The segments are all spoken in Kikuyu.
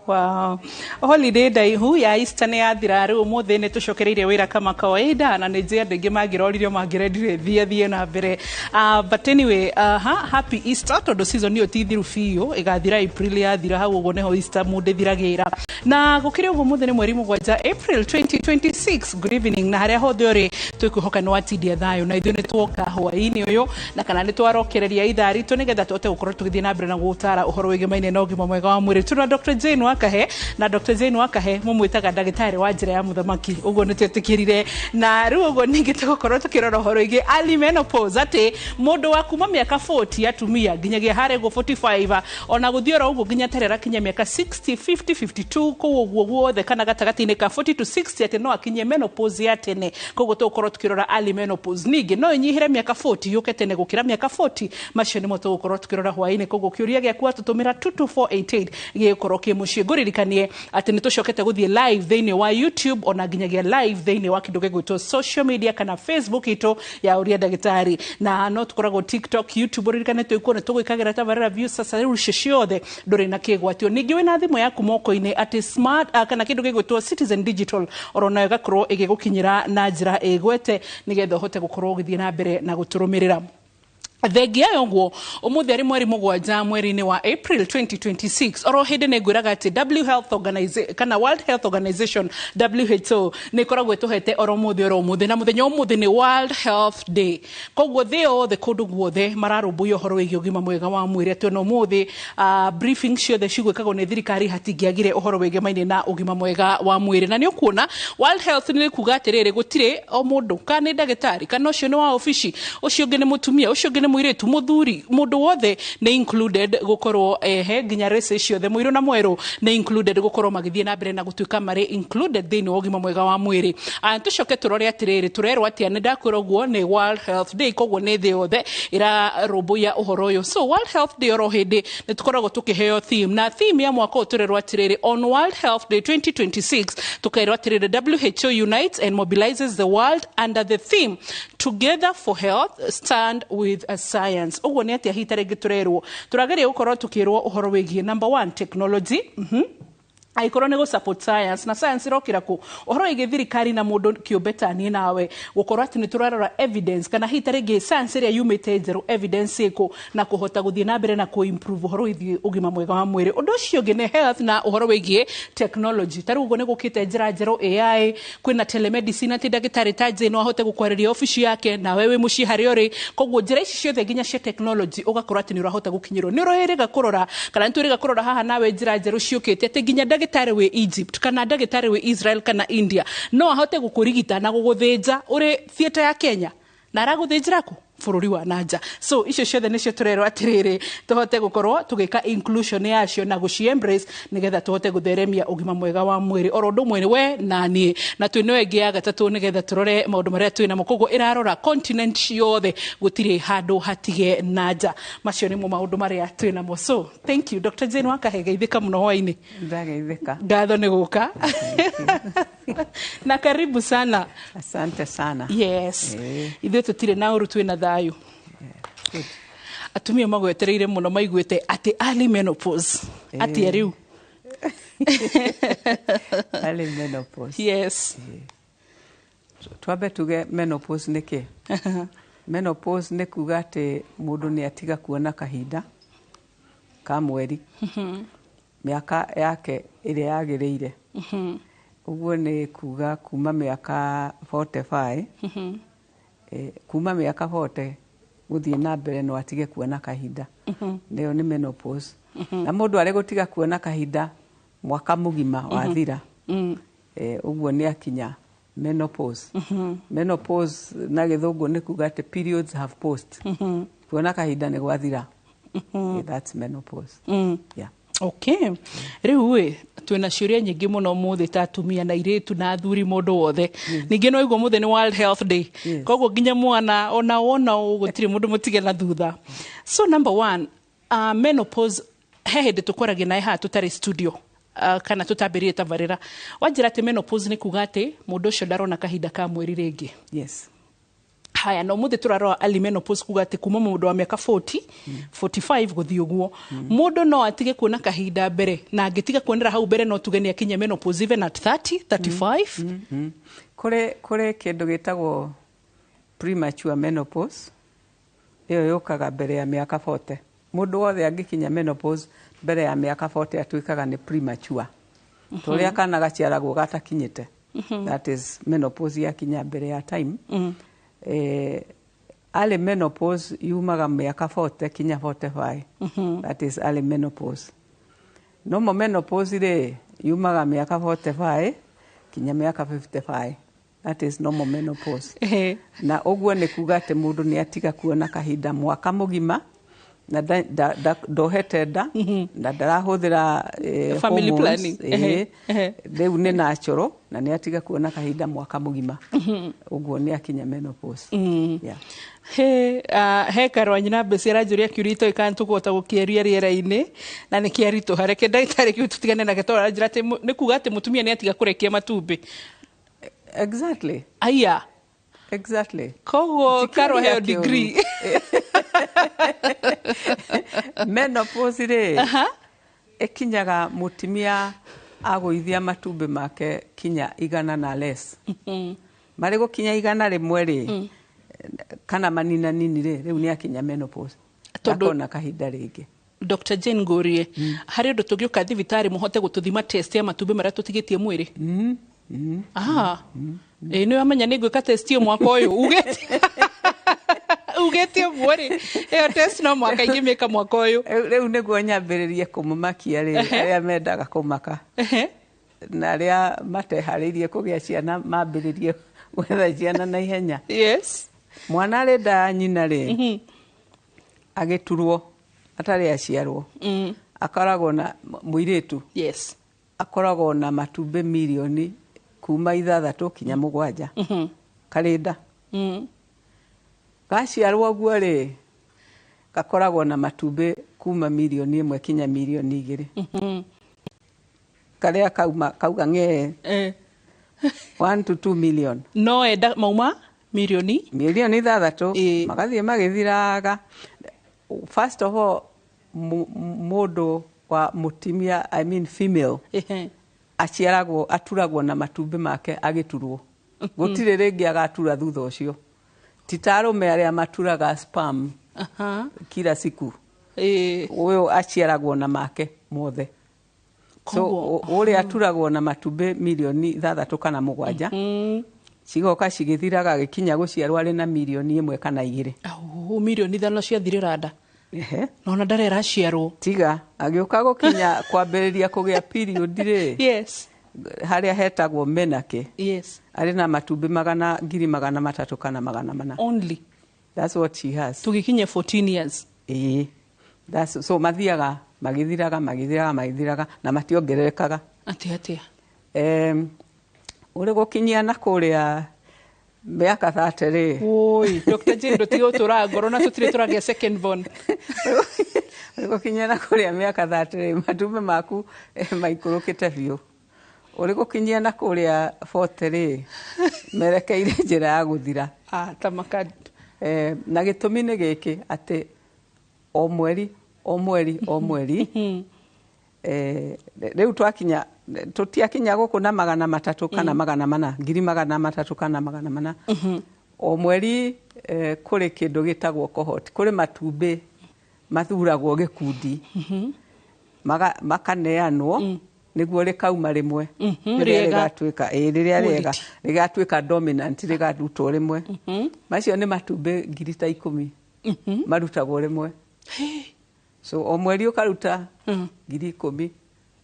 Wow. Holiday ndaihu ya Easter nĩ yathira. Rĩu ũmũthĩ nĩ tũcokereirie wĩra kama kawaida, na nĩ njĩ andũ aingĩ mangĩroririo mangĩrendire thiĩ thiĩ na mbere, but anyway, happy Easter, tondũ season ĩyo ti thiru biũ, ĩgathira April yathira. Hau ũguo nĩho Easter mũndũ ĩthiragĩra. Na gũkĩrĩ ũguo, mũthĩ nĩ mweri 7 April 2026. Good evening na harĩa hothe ũrĩ, twĩkwĩhoka nĩ watindia thayũ na ithuĩ nĩ tuoka hwaĩ-inĩ ũyũ na kana nĩ twarokereria ithaa ritũ nĩgetha tũhote gũkorwo tũgĩthiĩ na mbere na gũtara ũhoro wĩgemaine na ũgima mwega wa mwĩrĩ. Tuna Dr. Jane Wakahe, na Dr. Jane Wakahe mũmwĩtaga ndagĩtarĩ wa njĩra ya mũthamaki, ũguo nĩ twĩtĩkĩrire. Na rĩu ũguo ningĩ tũgũkorwo tũkĩrora ũhoro wĩgiĩ early menopause, atĩ mũndũ wa kuma mĩaka 40 atumia nginyagia harĩa ũguo 45, ona gũthiĩ oro ũguo nginya tarĩa arakinyia mĩaka 60, 50, 52, kũu ũguo guothe, kana gatagatĩ-inĩ ka 40 to 60, atĩ no akinyie menopause ya tene. Koguo tũgũkorwo tũkĩrora early menopause. Ningĩ no ĩnyihĩre mĩaka 40, yũke tene gũkĩra mĩaka 40. Macio nĩmo tũgũkorwo tũkĩrora hwaĩ-inĩ. Koguo kĩũria gĩaku watũtũmĩra 22488 gĩgũkorwo kĩ mũciĩ. Ngũririkanie atĩ nĩ tũcokete gũthiĩ live thĩinĩ wa YouTube, ona nginyagia live thĩinĩ wa kĩndũ gĩgwĩtwo social media kana Facebook itũ ya Ũria Ndagĩtarĩ, na no tũkoragwo TikTok, YouTube. Ũririkane twĩkuo nĩ tũgwĩkagĩra tabarĩra views. Sasa rĩu icio ciothe ndũrĩ na kĩgwatio. Ningĩ wĩna thimũ yaku moko-inĩ, atĩ smart, kana kĩndũ gĩgwĩtwo Citizen Digital oro nayo ĩgakorwo ĩgĩgũkinyĩra na njĩra ĩgwete nĩgetha ũhote gũkorwo ũgĩthiĩ na mbere na gũtũrũmĩrĩra. Thengia ya ũguo, ũmũthĩ arĩ mweri 7 mweri-inĩ wa April 2026, oro hĩndĩ nĩ ngwĩraga atĩ W Health Organization kana World Health Organization, WHO, nĩ ĩkoragwo ĩtũhete oro mũthĩ oro mũthĩ, na mũthenya ũmũthĩ nĩ World Health Day. Koguo thĩ yothe, kũndũ guothe mararũmbũiya ũhoro wĩgiĩ ũgima mwega wa mwĩrĩ, atĩ ona ũmũthĩ briefing ciothe cigwĩkagwo nĩ thirikari hatingĩagire ũhoro wĩgemaine na ũgima mwega wa mwĩrĩ. Na nĩ ũkuona World Health nĩ kuga atĩrĩrĩ, gũtirĩ o mũndũ, kana nĩ ndagĩtarĩ, kana ũcio nĩ wa obici, ũcio ũngĩ nĩ mũtumia, ũcio ũngĩ nĩ mũirĩtu, mũthuri, mũndũ wothe nĩ included gũkorwo ehe nginya races ciothe, mũirũ na mwerũ nĩ included gũkorwo magĩthiĩ na mbere na gũtuĩka marĩ included thĩinĩ wa ũgima mwega wa mwĩrĩ. Tũcoke tũrore atĩrĩrĩ, tũrerwo atĩa? Nĩ ndakwĩra ũguo nĩ World Health Day, koguo nĩ thĩ yothe ĩrarũmbũiya ũhoro ũyũ. So World Health Day, oro hĩndĩ nĩ tũkoragwo tũkĩheo theme, na theme ya mwaka ũyũ tũrerwo atĩrĩrĩ, on World Health Day 2026, tũkerwo atĩrĩrĩ, WHO unites and mobilizes the world under the theme "Together for Health, Stand with a Science". Ũguo nĩ atĩa? Hita rĩngĩ tũrerwo tũrageria gũkorwo tũkĩrwo ũhoro wĩgiĩ number one, technology, angĩkorwo nĩ gũ support science, na science ĩrokĩra kũ ũhoro wĩgiĩ thirikari na mũndũ kĩũmbe ta niĩ nawe, gũkorwo atĩ nĩ tũrarora evidence, kana hihi ta rĩngĩ science ĩrĩa yumĩte njerũ, evidence ĩkũ, na kũhota gũthiĩ na mbere na kũ improve ũhoro wĩgiĩ ũgima mwega wa mwĩrĩ. Ũndũ ũcio ũngĩ nĩ health na ũhoro wĩgiĩ technology. Ta rĩu ũguo nĩ gũkĩte njĩra njerũ, AI, kwĩna telemedicine, atĩ ndagĩtarĩ ta Jane no ahote gũkwarĩria obici yake nawe wĩ mũciĩ harĩa ũrĩ. Koguo njĩra ici ciothe nginya cia technology ũgakorwo atĩ nĩ ũrahota gũkinyĩrwo. Nĩ ũrĩrĩga kũrora kana nĩ twĩrĩga kũrora haha nawe njĩra njerũ ciũkĩte, atĩ nginya ndagĩtarĩ wĩ Egypt kana ndagĩtarĩ wĩ Israel kana India no ahote gũkũrigita na gũgũthĩnja ũrĩ theatre ya Kenya, na aragũthĩnjĩra kũ bũrũri wa nanja. So icio ciothe nĩcio tũrerwo atĩrĩrĩ, tũhote gũkorwo tũgĩka inclusion yacio na gũci embrace nĩgetha tũhote gũtheremia ũgima mwega wa mwĩrĩ oro ũndũ ũmwe we na niĩ. Na twĩ ĩngĩ ya gatatũ nĩgetha tũrore maũndũ marĩa twĩ namo. Koguo ĩrarora continent ciothe, gũtirĩ handũ hatige na nja. Macio nĩmo maũndũ marĩa twĩ namo. So thank you, Dr. Jane Wakahe, geithĩka mũno hwainĩ. Ndageithĩka. Ngatho nĩ gũka na karibu sana. Asante sana. Yes. Ithuĩ tũtirĩ na ũru, twĩ na thayũ. Good. Atumia magwetereire mũno maiguĩte atĩ early menopause atĩa rĩu? Early menopause. Yes. Twambe tuge menopause nĩ kĩ? Menopause nĩ kuga atĩ mũndũ nĩ atiga kuona kahinda ka mweri mĩaka yake ĩrĩa yagĩrĩire. Ũguo nĩ kuga kuma mĩaka 45, kuma mĩaka 40 gũthiĩ na mbere no atige kuona kahinda. Nĩyo nĩ menopause. Na mũndũ arĩ gũtiga kuona kahinda mwaka mũgima wathira, ũguo nĩ akinya menopause. Menopause na gĩthũngũ nĩ kuga atĩ periods have paused, kuona kahinda nĩ gwathira. That's menopause, yeah. Okay, rĩu ĩ twĩna ciũria nyingĩ mũno mũthĩ ta atumia na airĩtu na athuri, mũndũ wothe. Ningĩ no igua mũthĩ nĩ World Health Day, koguo nginya mwana ona wona ũũ gũtirĩ mũndũ mũtige na thutha. So number one, menopause, he hĩndĩ tũkwaragia naye haha tũtarĩ studio, kana tũtambĩrĩrie tabarĩra, wanjĩra atĩ menopause nĩ kuga atĩ mũndũ ũcio ndarona kahinda ka mweri rĩngĩ. Yes. Haya, na ũmũthĩ tũrarora early menopause, kuga atĩ kuma mũndũ wa mĩaka 40, 45 gũthiĩ ũguo, mũndũ no atige kuona kahinda mbere, na angĩtiga kuonera hau mbere, no tuge nĩ akinye menopause even at 30, 35? Kũrĩ kĩndũ gĩtagwo premature menopause. Ĩyo yũkaga mbere ya mĩaka 40. Mũndũ wothe angĩkinya menopause mbere ya mĩaka 40 atuĩkaga nĩ premature, ta ũrĩa kana gaciaragwo gatakinyĩte. That is menopause yakinya mbere ya time. Early menopause yumaga mĩaka 40 kinya 45. That is early menopause. Normal menopause rĩ, yumaga mĩaka 45 kinya mĩaka 55. That is normal menopause. Na ũguo nĩ kuga atĩ mũndũ nĩ atiga kuona kahinda mwaka mũgima na ndohete nda na ndarahũthĩra family hormones, planning. Rĩu nĩ natural na nĩ atiga kuona kahinda mwaka mũgima, ũguo nĩ akinya menopause. Yeah. He karwa nyina mbeci aranjũria kĩũria itoĩ kana tũkũhota gũkĩaria rĩera-inĩ, na nĩ kĩaritũha. Reke ndagĩtarĩ kĩu tũtigane nake, tondũ aranjĩra atĩ nĩ kuga atĩ mũtumia nĩ atiga kũrekia matumbĩ. Exactly. Aya. Exactly. Koguo Ti karwa kĩũria heo kĩũru. Degree. Menopause rĩ, ĩkinyaga mũtumia agũithia matumbĩ make kinya 100 na less. Marĩ gũkinya 101 rĩ, kana manina nini rĩ, rĩu nĩ akinya menopause. Tondũ- Ndakona kahinda rĩngĩ. Dr Jane, ngũrie, harĩ ũndũ tũngĩũka thibitarĩ mũhote gũtũthima test ya matumbĩ marĩa tũtigĩtie mwĩrĩ? Ah, ĩ nĩ wamenya nĩ ngwĩka test ĩyo mwaka ũyũ, ugĩte ugĩte ũguo rĩ, ĩyo test no mwaka ingĩmĩka mwaka ũyũ. Rĩu nĩguo nyambĩrĩrie kũmũmakia rĩ, arĩa mendaga kũmaka na arĩa mateharĩirie kũgĩa ciana mambĩrĩrie gwetha ciana na ihenya. Mwana arĩ nda ya nyina rĩ, agĩturwo atarĩ aciarwo, akoragwo na mũirĩtu akoragwo na matumbĩ mirioni kuma 6 kinya 7 karĩ nda. Gaciarwo ũguo rĩ, gakoragwo na matumbĩ kuma mirioni 1 kinya mirioni 2. Karĩa kauma kauga ng'ee, 1 to 2 million. No enda mauma mirioni mirioni 6. Magathiĩ magĩthiraga. First of all, mũndũ wa mũtumia, I mean female, aciaragwo aturagwo na matumbĩ make agĩturwo, gũtirĩ rĩngĩ agatura thutha ũcio. Ti ta arũme arĩa maturaga sperm kila siku. Ũyũ aciaragwo na make mothe. So Koguo- ũrĩa aturagwo na matumbĩ mirioni 6 kana 7, cigoka cigĩthiraga, gĩkinya gũciarwo arĩ na mirioni 1 kana 2. Au, mirioni 5 ciathirĩra nda. Ehe. Nona ndarĩ araciarwo. Tiga agĩũka gũkinya kwambĩrĩria kũgĩa period rĩ, harĩa hetagwo menarche, arĩ na matumbĩ magana ngiri 300 kana 400. Only. That's what she has. Tũgĩkinya 14 years. Ĩĩ. That's, so mathiaga magĩthiraga, magĩthiraga, magĩthiraga na mationgererekaga. Atĩa atĩa? Ũrĩ gũkinyia na kũrĩa mĩaka 30 rĩ, Oi, Dr Jane, ndũtige gũtũraga ngoro na tũtirĩ tũragĩa second born. Ũrĩ gũkinyia na kũrĩa mĩaka 30 rĩ, matumbĩ maku maikũrũkĩte biũ. Ũrĩ gũkinyia na kũrĩa 40 rĩ, merekeire njĩra ya gũthira. Ah, ta maka. Na gĩtũmi nĩ gĩkĩ, atĩ o mweri, o mweri, o mweri, rĩu twakinya, tũtiakinya gũkũ na 300 kana 400, 300,000 kana 400 o mweri, kũrĩ kĩndũ gĩtagwo cohort. Kũrĩ matumbĩ mathuragwo gĩkundi, makaneanwo nĩguo rĩkauma rĩmwe rĩrĩa Rĩega. Rĩgatuĩka, ĩĩ, rĩrĩa rĩega Quality. rĩgatuĩka dominant, rĩgarutwo rĩmwe. Macio nĩ matumbĩ ngiri ta 10 marutagwo rĩmwe. So o mweri ũkaruta 10,000,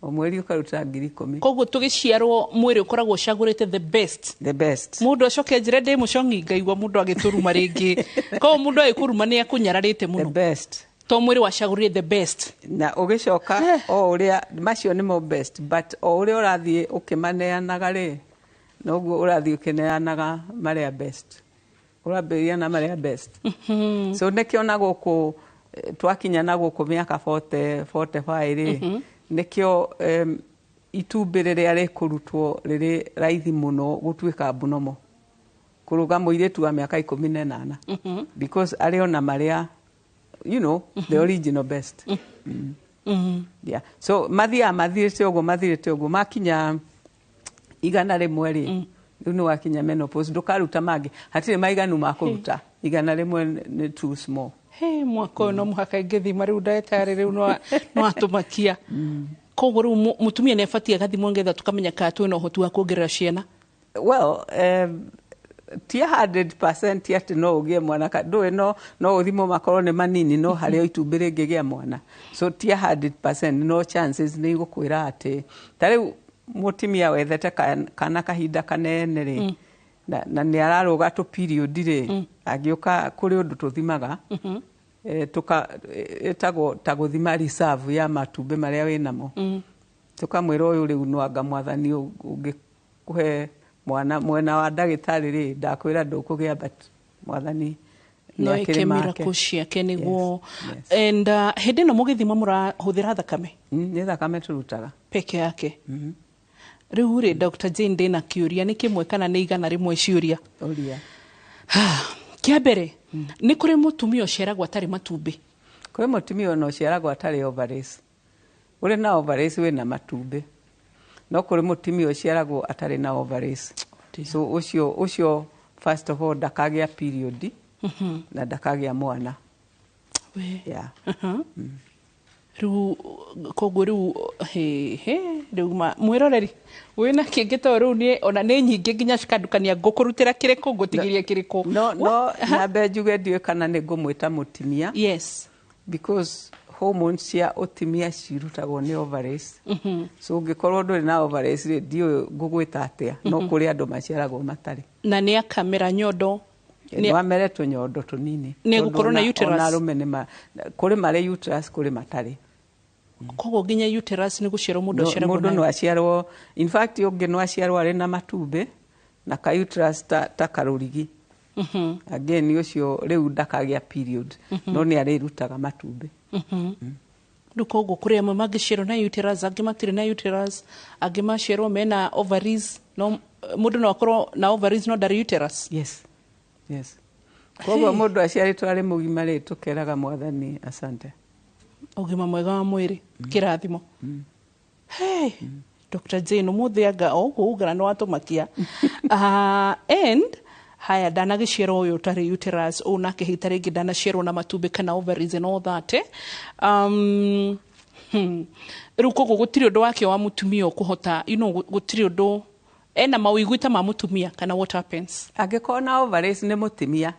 o mweri ũkaruta 10,000. Koguo tũgĩciarwo mwĩrĩ ũkoragwo ũcagũrĩte the best. The best. Mũndũ acoke njĩre ndĩ mũcong'i, ngaigua mũndũ agĩtũruma rĩngĩ. Koguo mũndũ agĩkũruma nĩ akũnyararĩte The mũno best. To mwĩrĩ wacagũrire the best. Na ũgĩcoka o ũrĩa macio nĩmo best, but o ũrĩa ũrathiĩ ũkĩmaneanaga rĩ, noguo ũrathiĩ ũkĩneanaga marĩa best, ũrambĩrĩria na marĩa best. So nĩkĩo na gũkũ twakinya na gũkũ mĩaka 40, 45 rĩ, nĩkĩo itumbĩ rĩrĩa rĩkũrutwo rĩrĩ raithi mũno gũtuĩka abnormal. Kũrũga mũirĩtu wa mĩaka 18, because arĩ ona marĩa the original best. Yeah. So mathiaga mathirĩte ũguo, mathirĩte ũguo, makinya 100 rĩ, rĩu nĩ wakinya menopause, ndũkaruta mangĩ, hatirĩ maiganu ma kũruta. 100 nĩ too small. He mwaka ũyũ no mũhaka ingĩthima rĩu, ndagĩtarĩ, rĩu no atũmakia. Koguo rĩu mũtumia nĩ abatiĩ agathimwo nĩgetha tũkamenya kana twĩna ũhoti wa kuongerera ciana? Well, ti 100% atĩ no ũgĩe mwana. Ndũĩ, no ũthimwo makorwo nĩ manini, no harĩ o itumbĩ rĩngĩgĩa mwana, so ti 100%, no chances nĩ igũkwĩra atĩ ta rĩu mũtumia wethete kana kahinda kanene rĩ, na nĩ ararũga tũ period rĩ, angĩũka kũrĩ ũndũ tũthimaga, tuka ĩtagwo ta gũthima reserve ya matumbĩ marĩa wĩnamo, tũkamwĩra ũyũ rĩu no anga mwathani ũngĩkũhe mwana. Mwena wa ndagĩtarĩ rĩ, ndakwĩra ndũkũgĩa, but mwathani no nĩ akĩrĩ ĩke make. Miracle ciake nĩguo. Yes. And hĩndĩ ĩno mũgĩthima mũrahũthĩra thakame? Nĩ thakame tũrutaga. Peke yake. Rĩu rĩ, Dr. Jane, ndĩna kĩũria, nĩ kĩmwe kana nĩ 100 ciũria? Ũria. Kĩa mbere, nĩ kũrĩ mũtumia ũciaragwo atarĩ matumbĩ? Kwĩ mũtumia ona ũciaragwo atarĩ ovaries. Ũrĩ na ovaries wĩna matumbĩ, no kũrĩ mũtumia ũciaragwo atarĩ na ovaries. So ũcio first of all ndakagĩa period na ndakagĩa mwana. We. Yeah. Rĩu koguo rĩu he he rĩu mwĩroreri wĩna kĩngĩ to rĩu niĩ ona nĩ nyingĩ nginya cikandukania, ngũkũrutĩra kĩrĩkũ, ngũtigĩria kĩrĩkũ? No nyambe njuge ndiũĩ kana nĩ ngũmwĩta mũtumia, because hormones cia ũtumia cirutagwo nĩ ovaries. So ũngĩkorwo ndũrĩ na ovaries rĩ, ndiũĩ ngũgwĩta atĩa, no kũrĩ andũ maciaragwo matarĩ. Na nĩ akamera nyondo? Nĩ wamere tũnyondo tũnini. Nĩ egũkorwo na Tondũ uterus? Ona arũme nĩ kũrĩ marĩ uterus, kũrĩ matarĩ. Koguo nginya uterus nĩ gũciarwo mũndũ aciaragwo Mũndũ nayo? No aciarwo, in fact ũngĩ no aciarwo arĩ na matumbĩ na ka uterus ta karũrigi. Again, ũcio rĩu ndakagĩa period, no nĩ arĩrutaga matumbĩ. Rĩu koguo kũrĩ amwe mangĩciarwo na uterus, angĩ matirĩ na uterus, angĩ maciarwo mena ovaries, no mũndũ no akorwo na ovaries no ndarĩ uterus? Yes. Koguo mũndũ aciarĩtwo arĩ mũgima rĩ, tũkeraga mwathani asante. Ũgima mwega wa mwĩrĩ, kĩrathimo. Hey, Dr. Jane, ũmũthĩ anga o ũguo ugana nĩ watũmakia. And haya, ndanagĩciarwo ũyũ ũtarĩ uterus, ũũ nake hita rĩngĩ ndanaciarwo na matumbĩ kana ovaries and all that, eh? Rĩu koguo gũtirĩ ũndũ wake wa mũtumia ũkũhota, gũtirĩ ũndũ ena mawĩigwi ta ma mũtumia, kana what happens? Angĩkorwo na ovaries nĩ mũtumia,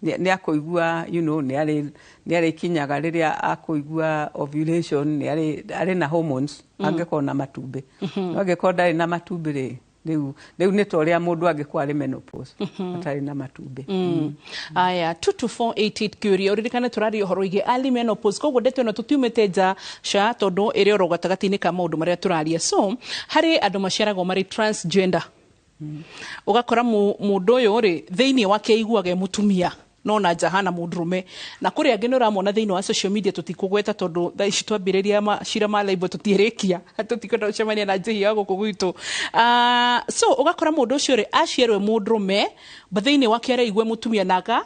nĩ akũigua, nĩ arĩkinyaga rĩrĩa akũigua ovulation, nĩ arĩ na hormones angĩkorwo na matumbĩ. No angĩkorwo ndarĩ na matumbĩ rĩ, rĩu nĩ ta ũrĩa mũndũ angĩkorwo arĩ menopause atarĩ na matumbĩ. Aya, 22488 kĩũria, ũririkane tũraria ũhoro wĩgiĩ early menopause, koguo ndeto ĩno tũtiumĩte nja ca, tondũ ĩrĩ oro gatagatĩ-inĩ ka maũndũ marĩa tũraria. So harĩ andũ maciaragwo marĩ transgender, ũgakora mũndũ ũyũ rĩ, thĩinĩ wake aiguaga e mũtumia no na nja hana mũndũrũme, na kũrĩ angĩ nĩ ũramona thĩinĩ wa social media, tũtikũgweta tondũ thaa ici twambĩrĩria macira ma libel tũtiĩrĩkia, tũtikwenda gũcemania na njĩhi ya gũkũ gwitũ. So ũgakora mũndũ ũcio rĩ, aciarwo e mũndũrũme, but thĩinĩ wake areigua e mũtumia, naga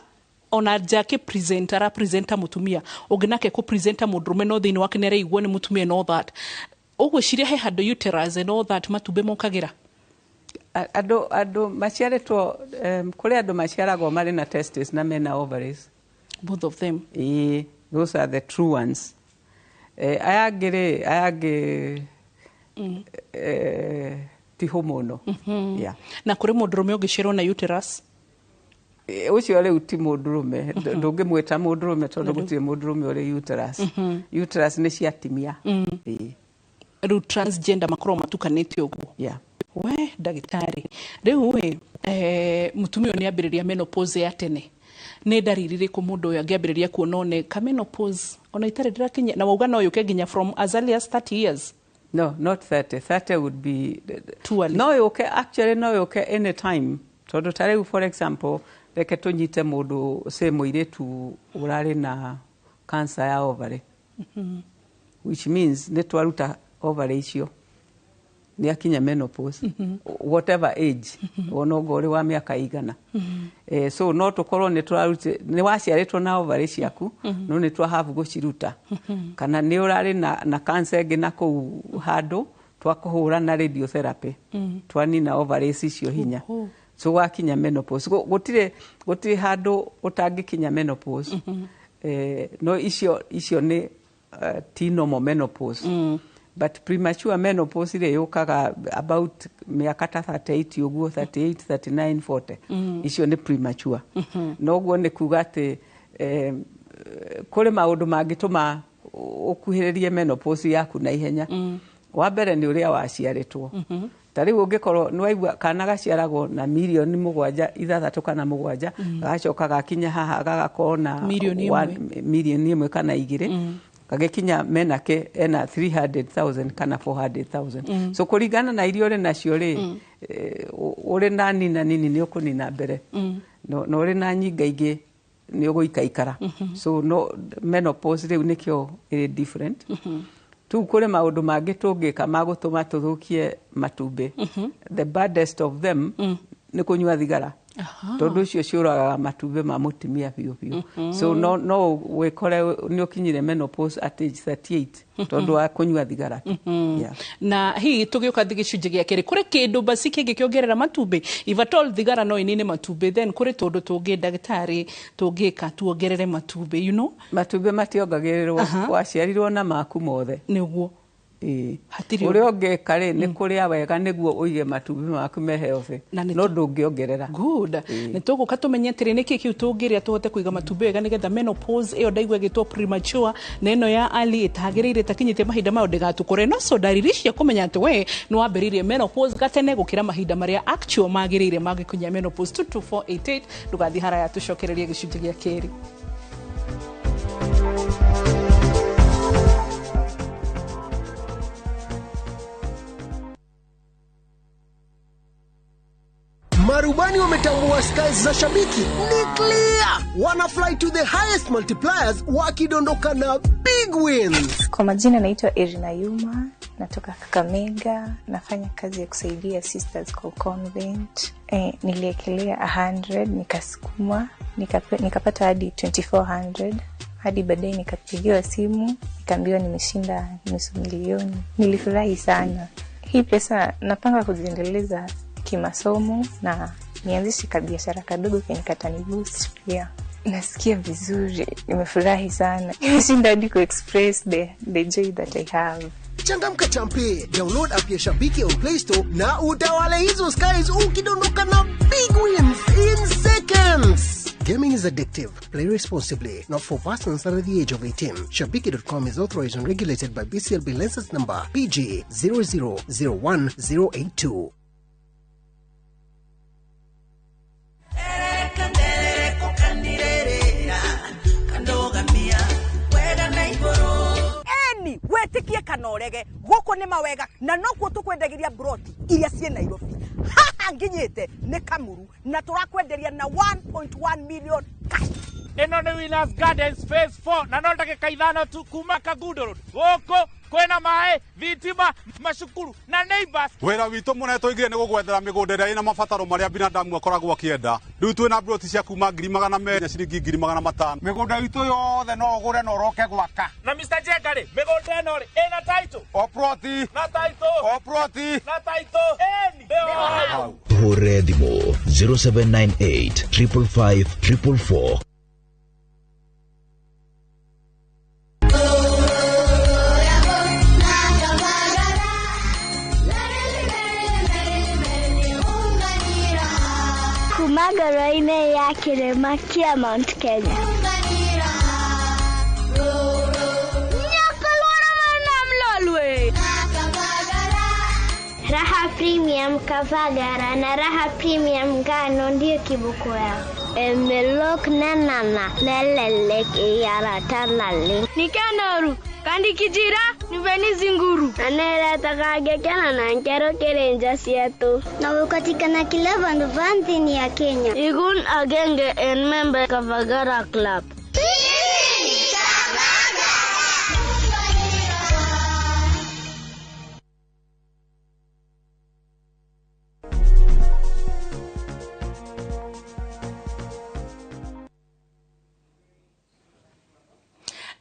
ona nja akĩ present ara presenta mũtumia, ũngĩ nake kũ presenta mũndũrũme, no thĩinĩ wake nĩ areigua nĩ mũtumia and all that. Ũgwĩciria he handũ uterus and all that matumbĩ mokagĩra? Andũ maciarĩtwo, kũrĩ andũ maciaragwo marĩ na testes na mena ovaries. Both of them? Ĩĩ, those are the true ones. Aya angĩ rĩ, aya angĩ ti hormonal. Yeah. Na kũrĩ mũndũrũme ũngĩciarwo na uterus? Ũcio rĩu ti mũndũrũme, ndũngĩmwĩta mũndũrũme tondũ gũtirĩ mũndũrũme ũrĩ uterus. Uterus nĩ cia atumia. Ĩĩ. Rĩu transgender makoragwo matukanĩte ũguo? Yeah. We ndagĩtarĩ, rĩu ĩ, mũtumia ũyũ nĩ ambĩrĩria menopause ya tene, nĩ ndariri irĩkũ mũndũ ũyũ angĩambĩrĩria kuona one ka menopause ona itarĩ ndĩrakinyia, na wauga no yũke nginya from as early as 30 years? No, not 30. 30 would be too early. No yũke, actually no yũke any time, tondũ ta rĩu, for example, reke tũnyite mũndũ, say mũirĩtu ũrarĩ na cancer ya ovary, which means nĩ twaruta ovary icio. Nĩ akinya menopause, whatever age, wona ũngĩ ũrĩ wa mĩaka igana. So no tũkorwo nĩ tũraruti nĩ waciarĩtwo na ovary ciaku, no nĩ twa have gũciruta, kana nĩ ũrarĩ na cancer ĩngĩ na kũu handũ twakũhũra na radiotherapy, twanina ovaries icio hinya. So wakinya menopause, gũtirĩ handũ ũtangĩkinya menopause. No icio nĩ ti normal menopause, but premature menopause rĩ yũkaga about mĩaka ta 38 ũguo, 38, 39, 40. Icio nĩ premature. No ũguo nĩ kuga atĩ kũrĩ maũndũ mangĩtũma ũkuhĩrĩrie menopause yaku na ihenya. Wa mbere nĩ ũrĩa waciarĩtwo. Ta rĩu ũngĩkorwo nĩ waigua kana gaciaragwo na mirioni 7, 6 kana 7, gagacoka gakinya haha gagakorwo na Mirioni 1. 1 mirioni kana 2, gagĩkinya menake ena 300,000 kana 400,000. So kũringana na iria ũrĩ nacio rĩ, ũrĩ na nina nini nĩ ũkũnina mbere, no ũrĩ na nyinga ingĩ nĩ ũgũikaikara. So no menopause rĩu nĩkĩo ĩrĩ different. Tu kũrĩ maũndũ mangĩ tũngĩka ma gũtũma tũthũkie matumbĩ. The baddest of them nĩ kũnyua thigara, tondũ ũcio ciũragaga matumbĩ ma mũtumia biũ biũ. So no wĩkore nĩ ũkinyire menopause at age 38 tondũ wa kũnyua thigara tu. Yeah. Na hihi tũgĩũka thi gĩcunjĩ gĩa kerĩ, kũrĩ kĩndũ basi kĩngĩkĩongerera matumbĩ? If at all thigara no ĩnine matumbĩ, then kũrĩ tũndũ tũngĩ, ndagĩtarĩ, tũngĩka tuongerere matumbĩ? Matumbĩ mationgagĩrĩrwo, waciarirwo na maku mothe. Nĩguo. Ĩĩ. Hatirĩ. Ũrĩa ũngĩka rĩ nĩ kũrĩa wega nĩguo ũige matumbĩ maku me healthy. Na nĩ no ndũngĩongerera. Good. Nĩ tũgũka tũmenye atĩrĩ nĩkĩ kĩu tũngĩrĩa tũhote kũiga matumbĩ wega nĩgetha menopause ĩyo ndaigua ĩgĩtwo premature na ĩno ya early ĩtagĩrĩire ĩtakinyĩte mahinda mayo ndĩgatũkore. No so ndariri cia kũmenya atĩ we nĩ wambĩrĩirie menopause gatene gũkĩra mahinda marĩa actual magĩrĩire magĩkinyia menopause. 22488, ndũgathiĩ haraya, tũcokererie gĩcunjĩ gĩa kerĩ. Marubani wametambua skies za shabiki ni clear, wana fly to the highest multipliers wakidondoka na big wins. Kwa majina naitwa Irina Yuma, natoka Kakamega, nafanya kazi ya kusaidia sisters kwa convent. Niliekelea 100 nikasukuma nikapata hadi 2400, hadi baadaye nikapigiwa simu nikaambiwa nimeshinda nusu milioni. Nilifurahi sana. Hii pesa napanga kuziendeleza kimasomo na nianzishe kabiashara kadogo kenye kataniboost pia. Nasikia vizuri, nimefurahi sana. Nimeshinda hadi kuexpress the joy that I have. Changamka champe, download app ya Shabiki on Play Store na utawale hizo skies ukidondoka na big wins in seconds. Gaming is addictive. Play responsibly. Not for persons under the age of 18. Shabiki.com is authorized and regulated by BCLB license number PG 0001082. Eni wetikie kana urege, guku ni mawega na nokuo tukwendagiria broti iria ciĩ Nairobi. Haha nginyite nĩ Kamuru na turakwenderia na 1.1 million cash. Ĩno nĩ Winners Gardens Phase 4 na no ndagĩka 5 tu kuma Kangundo Road. Gũkũ kwĩna maĩ, thitima, macukuru na neighbors. Wĩra witũ mũnene tũigire nĩ gũgwethera mĩgũnda ĩrĩa ĩna mabataro marĩa binadamu akoragwo akĩenda. Rĩu twĩna broti cia kuma 200,000 na ciringi 500,000. Mĩgũnda itũ yothe no ũgũre na ũroke gwaka. Na Mr. Jenga rĩ, mĩgũnda ĩno rĩ ĩna title? O ploti. Na title. O ploti. Na title. Ĩni nĩyo hau. Hũre thimũ 0798 555 444. Kuma ngoro-inĩ ya kĩrĩma kĩa Mount Kenya. Nyakalwara. Raha Premium Kavagara na Raha Premium ngano ndiyo kiboko yao. Emelok nanana nelelek iyaratanale. Nikanoru kandi kijira niveni zinguru. Aneretakagekena na nkero kerenja sietu. Na ukatikana kila vandu vanthini ya Kenya. Igun agenge en member Kavagara Club.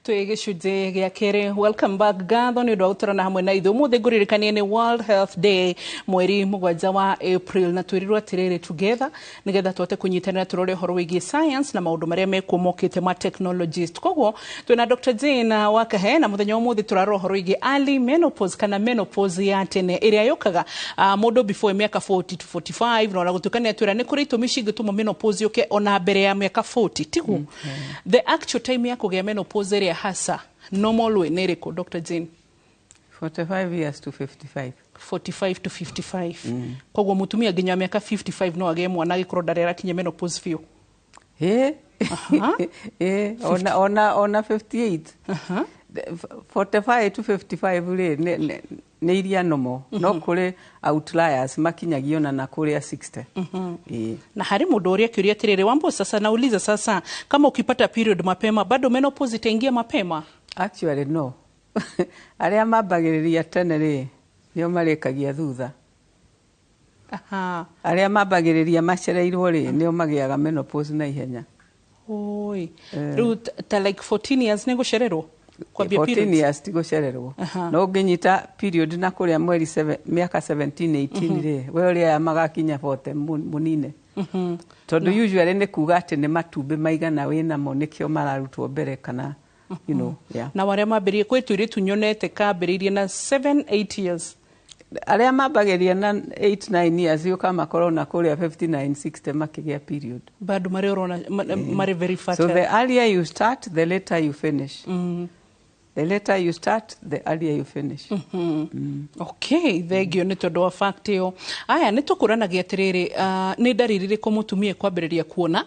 Twĩ gĩcunjĩ gĩa kerĩ. Welcome back. Ngatho nĩ ũndũ wa gũtũrana hamwe na ithuĩ ũmũthĩ. Ngũririkanie nĩ World Health Day, mweri 7 wa April, na twĩrirwo atĩrĩrĩ, together nĩgetha tũhote kũnyitanĩra, tũrore ũhoro wĩgiĩ science na maũndũ marĩa mekuo mokĩte ma technologist. Koguo twĩna Dr. Jane Wakahe, na mũthenya wa ũmũthĩ tũrarora ũhoro wĩgiĩ early menopause kana menopause ya tene ĩrĩa yũkaga mũndũ before mĩaka 40 to 45, na ona gũtuĩka nĩ atwĩra nĩ kũrĩ itũmi cingĩtũma menopause yũke ona mbere ya mĩaka 40, tiguo? The actual time ya kũgĩa menopause ĩrĩa hasa normal way nĩ ĩrĩkũ, Dr. Jane? 45 years to 55. 45 to 55. Koguo mũtumia nginya mĩaka 55 no agĩe mwana agĩkorwo ndarĩ arakinya menopause biũ? Ĩ. Ĩ, ona 58. 45 to 55 rĩ, nĩ iria normal, no kũrĩ outliers makinyagia ona na kũrĩa 60. Ĩ. Na harĩ mũndũ ũrĩa akĩũria atĩrĩrĩ, "Wambo, sasa nauliza, sasa kama ukipata period mapema, bado menopause itaingia mapema?" Actually no, arĩa mambagĩrĩria tene rĩ, nĩo marĩkagia thutha. Arĩa mambagĩrĩria macereirwo rĩ, nĩo magĩaga menopause na ihenya. Oi, rĩu ta like 14 years nĩ gũcererwo kwambia 14 periods? Years ti gũcererwo. No ũngĩnyita period na kũrĩa mweri mĩaka 17, 18 rĩ, we ũrĩa aya magakinya 40 mũnine, tondũ usually nĩ kuga atĩ nĩ matumbĩ maigana wĩnamo nĩkĩo mararutwo mbere kana yeah. Na arĩa mambĩrĩrie, kwĩ tũirĩtu nyonete kambĩrĩirie na 7 8 years. Arĩa mambagĩria na 8 9 years ũkamakorwo na kũrĩa 59, 60 makĩgĩa period. Bado marĩ ũrona marĩ very So fertile. The earlier you start, the later you finish. The later you start, the earlier you finish. Okay, thengio nĩ tondũ wa fact ĩyo. Aya, nĩ tũkũranagia atĩrĩrĩ, nĩ ndariri irĩkũ mũtumia kwambĩrĩria kuona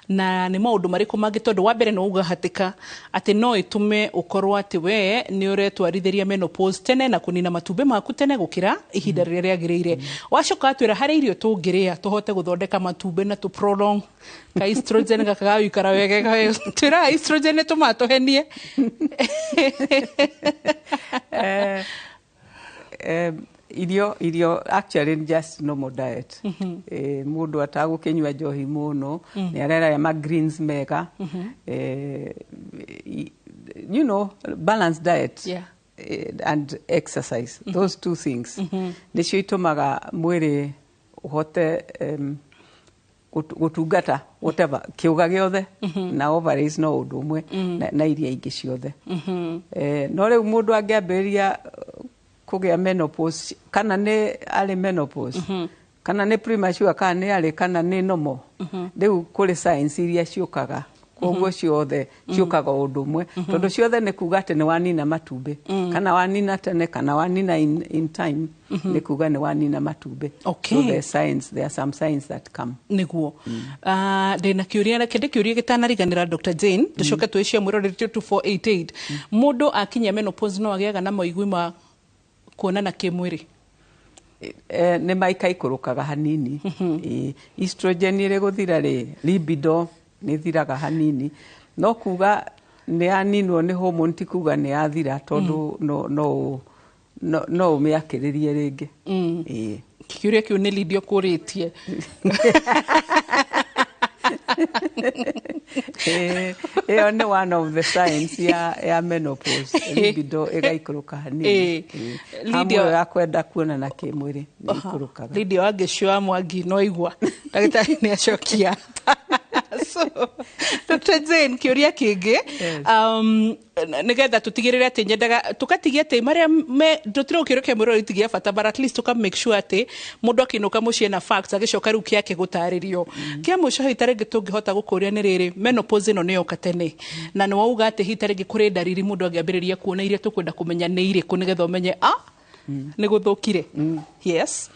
na nĩ maũndũ marĩkũ mangĩ? Tondũ wa mbere no uga hatĩka atĩ no ĩtũme ũkorwo atĩ we nĩ ũretwarithĩria menopause tene na kũnina matumbĩ maku tene gũkĩra ihinda rĩrĩa rĩagĩrĩire. Wacoka atwĩra harĩ irio tũngĩrĩa tũhote gũthondeka matumbĩ na tũ prolong ka estrogen gaka gagũikara wega. Twĩraga estrogen nĩ tũmaa tũhenie. Irio actually just normal diet. Mũndũ atagũkĩnyua njohi mũno, nĩ ararĩa ma greens mega, balanced diet and exercise. Those two things nĩcio itũmaga mwĩrĩ ũhote gũtungata whatever kĩũga gĩothe, na ovaries no ũndũ ũmwe na iria ingĩ ciothe. No rĩu mũndũ angĩambĩrĩria kũgĩa menopause, kana nĩ arĩ menopause, kana nĩ premature, kana nĩ arĩ, kana nĩ normal, rĩu kũrĩ signs iria ciũkaga. Koguo ciothe ciũkaga o ũndũ ũmwe, tondũ ciothe nĩ kuga atĩ nĩ wanina matumbĩ, kana wanina tene, kana wanina in time, nĩ kuga nĩ wanina matumbĩ. Okay. So there are some signs that come. Niguo. Ndĩna kĩũria, reke ndĩkĩũrie gĩtanariganĩra, Dr. Jane, tũcoke twĩcie mwĩroreri 2488. Mũndũ akinyia menopause no agĩaga na maigui ma kuonana kĩmwĩrĩ? Nĩ maikaikũrũkaga hanini. Ĩ, estrogen ĩrĩ gũthira rĩ, libido nĩ thiraga hanini, no kuga nĩ yaninwo nĩ hormone ti kuga nĩ yathira, tondũ no ũmĩakĩrĩrie rĩngĩ. Ĩ. Kĩũria kĩu nĩ Lydia kũrĩtie. Ĩyo nĩ one of the signs ya menopause, libido ĩgaikũrũka hanini. Ĩ. Hamu ĩyo ya kwenda kuonana kĩmwĩrĩ nĩ ikũrũkaga. Lydia Wangeci Mwangi, no igua ndagĩtarĩ nĩ acokia. So Dr. Jane, kĩũria kĩngĩ, nĩgetha tũtigĩrĩre atĩ nyendaga tũkatigia atĩ marĩa me tũtirĩ gũkĩũria kĩa mwĩroreri tigia bata, but at least tũka make sure atĩ mũndũ akĩinũka mũciĩ na facts, agĩcoka rĩu kĩake gũtarĩrio kĩa mũico. Hihi ta rĩngĩ tũngĩhota gũkũria nĩ rĩrĩ, menopause ĩno nĩ yoka tene, na nĩ wauga atĩ hihi ta rĩngĩ kũrĩ ndariri mũndũ angĩambĩrĩria kuona iria tũkwenda kũmenya nĩ irĩkũ nĩgetha ũmenye nĩ gũthũkire? Yes.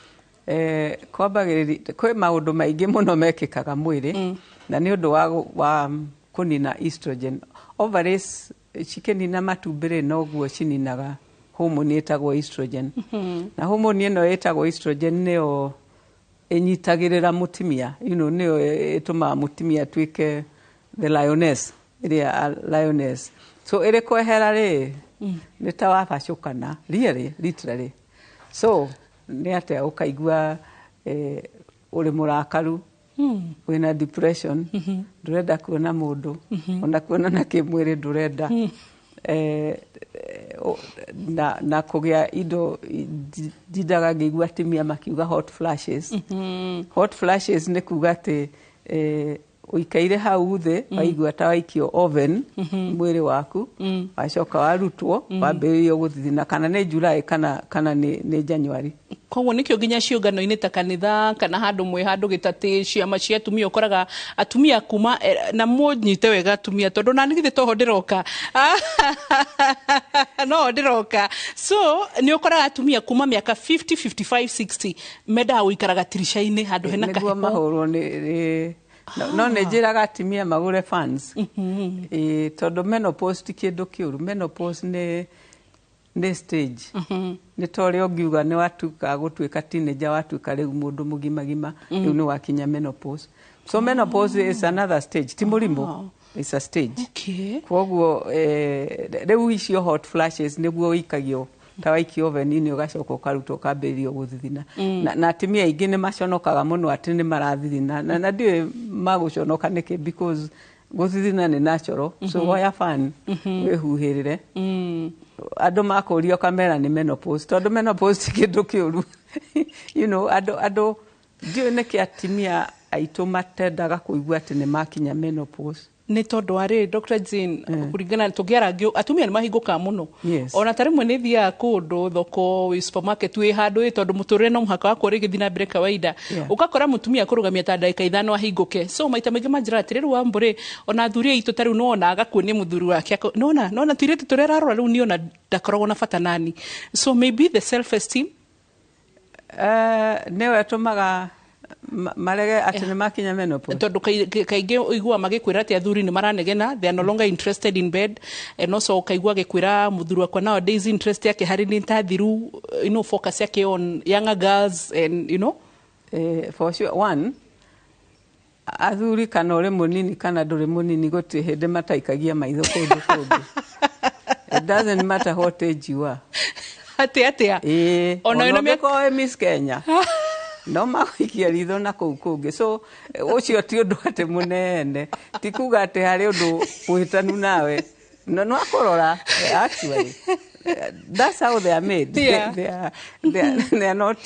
Kwambagĩrĩria kwĩ maũndũ maingĩ mũno mekĩkaga mwĩrĩ, na nĩ ũndũ wa kũnina estrogen. Ovaries cikĩnina matumbĩ rĩ, noguo cininaga hormone ĩtagwo estrogen, na hormone ĩno ĩtagwo estrogen nĩyo ĩnyitagĩrĩra mũtumia, nĩyo ĩtũmaga mũtumia atuĩke the lioness ĩrĩa lioness. So ĩrĩ kwehera rĩ, nĩ ta wabacũkana, really, literally. So nĩ atĩa ũkaigua ũrĩ mũrakaru, wĩna depression, ndũrenda kuona mũndũ, ona kuonana kĩmwĩrĩ ndũrenda. Na kũgĩa indo ndindaga ngĩigua atumia makiuga hot flashes. Hot flashes nĩ kuga atĩ ũikaire hau thĩ, waigua ta waikio oven mwĩrĩ waku, wacoka warutwo, wambĩrĩrio gũthithina, kana nĩ July kana nĩ January. Koguo nĩkĩo nginya ciũngano-inĩ ta kanitha kana handũ mwĩ handũ gĩtatĩ, ciama cia atumia, ũkoraga atumia kuma na mũnyite wega atumia, tondũ nani githĩ toho ndĩroka, no ndĩroka. So nĩ ũkoraga atumia kuma mĩaka 50, 55, 60 mendaga gũikara gatirica-inĩ handũ hena nĩguo kaheho. Mahũrwo nĩ no nĩ njĩraga atumia magũre fans. Ĩĩ, tondũ menopause ti kĩndũ kĩũru. Menopause nĩ stage, nĩ ta ũrĩa ũngiuga nĩ watuĩka gũtuĩka teenager, watuĩka rĩu mũndũ mũgimagima, rĩu nĩ wakinya menopause. So menopause is another stage, ti mũrimũ, it's a stage. Koguo rĩu icio hot flashes nĩguo ũikagio ta waikio oven-inĩ, ũgacoka ũkarutwo, ũkambĩrĩrio gũthithina. Na atumia aingĩ nĩ maconokaga mũno atĩ nĩ marathithina, na ndiũĩ magũconoka nĩkĩ, because gũthithina nĩ natural. So woya fan wĩhuhĩrĩre. Andũ makũria ũkamera nĩ menopause, tondũ menopause ti kĩndũ kĩũru. Andũ ndiũĩ nĩkĩ atumia aitũ matendaga kũigua atĩ nĩ makinya menopause. Nĩ tondũ wa rĩrĩ, Dr Jane, kũringana tũngĩara, atumia nĩ mahingũkaga mũno. Ona ta rĩmwe nĩ thiaga kũndũ thoko, wĩ supermarket, wĩ handũ ĩ, tondũ mũtũrĩre no mũhaka wakorwo ĩgĩthiĩ na mbere kawaida. Ũgakora mũtumia kũrũgamia ta ndagĩka 5 ahingũke. So maita maingĩ manjĩraga atĩrĩrĩ, Wambũrĩ, ona athuri aitũ ta rĩu nĩwona agakuonia mũthuri wake, nona tũirĩtu tũrĩa ararora rĩu nĩona ndakoragwo na bata nani. So maybe the self esteem. Nĩwe ĩtũmaga marege atĩ nĩ makinya menopause. Tondũ kaingĩ ũiguaga magĩkwĩra atĩ athuri nĩ maranegena, they are no longer interested in bed, and also ũkaigua agĩkwĩra, "Mũthuri wakwa nowadays interest yake harĩ nĩ ta thiru, focus yake on younger girls," and you know. For sure, one, athuri, kana ũrĩ mũnini kana ndũrĩ mũnini, gũtirĩ hĩndĩ mataikagia maitho kũndũ kũngĩ. It doesn't matter what age you are. Atĩ atĩa? Ĩĩ. Ona ona wĩna mĩaka- ũngĩkorwo wĩ Miss Kenya, no magũikia ritho na kũu kũngĩ. So ũcio ti ũndũ atĩ mũnene, ti kuga atĩ harĩ ũndũ mũhĩtanu nawe, no akũrora. Actually, that's how they are made. They are not,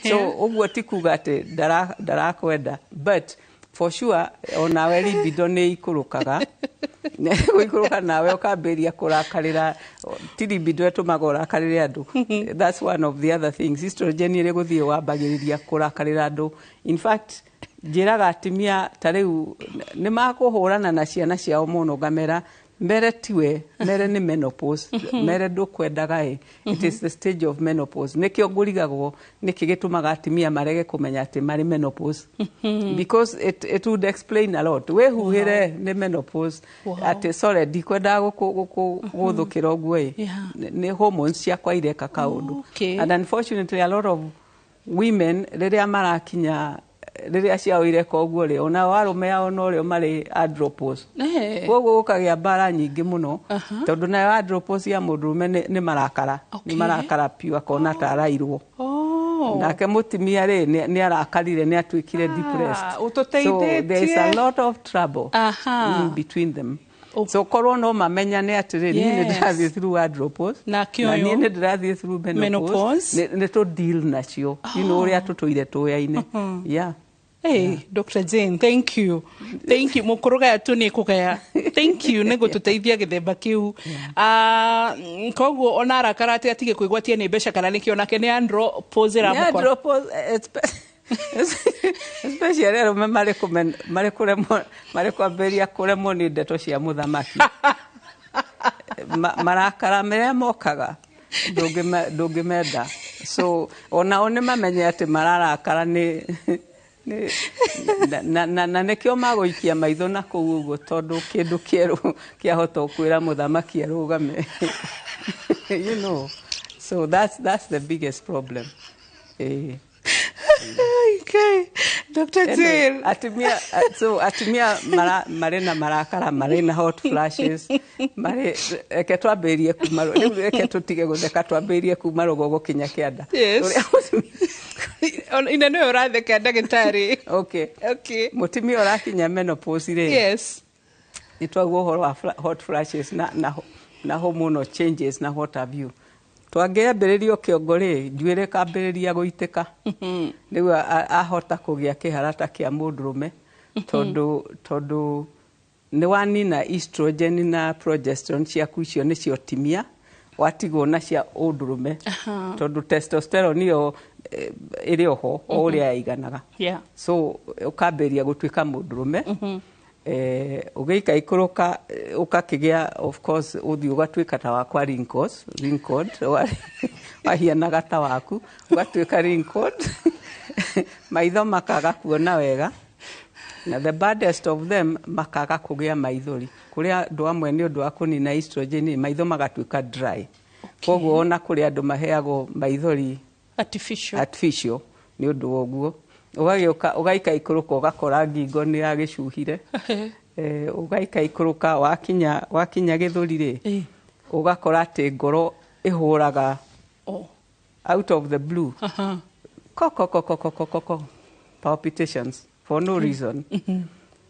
so ũguo ti kuga atĩ ndarakwenda, but for sure onawe libido nĩ ikũrũkaga. Gũikũrũka nawe ũkambĩrĩria kũrakarĩra. Ti libido ĩtũmaga ũrakarĩre andũ, that's one of the other things. Estrogen ĩrĩ gũthiĩ wambagĩrĩria kũrakarĩra andũ. In fact, njĩraga atumia ta rĩu nĩ makũhũrana na ciana ciao mũno, ngamera mbere tiwe, mere nĩ menopause, mere ndũkwendaga ĩ, it is the stage of menopause. Nĩkĩo ngũrigagwo nĩkĩ gĩtũmaga atumia marege kũmenya atĩ marĩ menopause, because it would explain a lot. Wĩhuhĩre nĩ menopause. Atĩ sorry, ndikwendaga gũthũkĩra ũguo ĩ. Nĩ hormones ciakwa ireka kaũndũ. And unfortunately, a lot of women rĩrĩa marakinya, rĩrĩa ciao ireka ũguo rĩ, ona arũme ao norĩo marĩ andropause. Koguo gũkagĩa mbara nyingĩ mũno, tondũ nayo andropause ya mũndũrũme nĩ marakara, nĩ marakara piũ, akona ta arairwo. Nake mũtumia rĩ, nĩ arakarire, nĩ atuĩkire depressed. So there is a Ũtũteithĩtie. lot of trouble in between them. So korwo no mamenyane atĩrĩ, niĩ nĩ ndĩrathiĩ through andropause Nake na ũyũ niĩ nĩ ndĩrathiĩ through menopause, menopause. Nĩ tũ deal nacio, ũrĩa tũtũire tũyaine, yeah. Hey, Dr. Jane, thank you. Thank you. Mũkũrũgaya tu nĩ kũgaya. Thank you nĩ gũtũteithia gĩthemba kĩu. Ah, koguo ona arakara atĩ atige kwĩgwatia nĩ mbeca kana nĩkĩo, nake nĩ andropause Nĩ ĩramũkora. andropause, especially arũme marĩ kũremwo, marĩ kwambĩrĩria kũremwo nĩ ndeto cia mũthamaki. Marakara marĩa mokaga ndũngĩmenda. So onao nĩ mamenye atĩ mararakara nĩ na nĩkĩo magũikia maitho na kũu ũguo, tondũ kĩndũ kĩerũ kĩahota kwĩra mũthamaki arũgame. So that's the biggest problem. Okay. Dr. Anyway, Jane. Atumia, so atumia marĩ na marakara, marĩ na hot flashes, marĩ, reke twambĩrĩrie kuma rĩu, reke tũtige gũtheka, twambĩrĩrie kuma rũgongo kinya kĩanda. Ũrĩa Ina nĩwe ũratheka, ndagĩtarĩ. Okay. Mũtumia ũrakinya menopause rĩ, Nĩ twaigua ũhoro wa hot flashes na hormonal changes na what have you. Twangĩambĩrĩrio kĩongo rĩ, njuĩrĩ ĩkambĩrĩria gũitĩka nĩguo ahota kũgĩa kĩharata kĩa mũndũrũme, tondũ nĩ wanina estrogen na progesterone ciaku, icio nĩcio timia watigwo na cia ũndũrũme, tondũ testosterone ĩyo ĩrĩ oho o ũrĩa yaiganaga. So ũkambĩrĩria gũtuĩka mũndũrũme. Ũgĩikaikũrũka ũkakĩgĩa, of course, ũthiũ ũgatuĩka ta wakwa wrinkles, wrinkled, wahianaga ta waku, ũgatuĩka wrinkled, maitho makaga kuona wega, na the baddest of them, makaga kũgĩa maithori. Kũrĩ andũ amwe, nĩ ũndũ wa kũnina estrogen, maitho magatuĩka dry. Koguo ona kũrĩ andũ maheagwo maithori artificial, artificial, nĩ ũndũ wa ũguo. Ũgagĩũka ũgaikaikũrũka, ũgakora ngingo nĩ yagĩcuhire. Ũgaikaikũrũka, wakinya gĩthũri rĩ, ũgakora atĩ ngoro ĩhũraga out of the blue, ko ko ko ko ko ko ko, palpitations for no reason.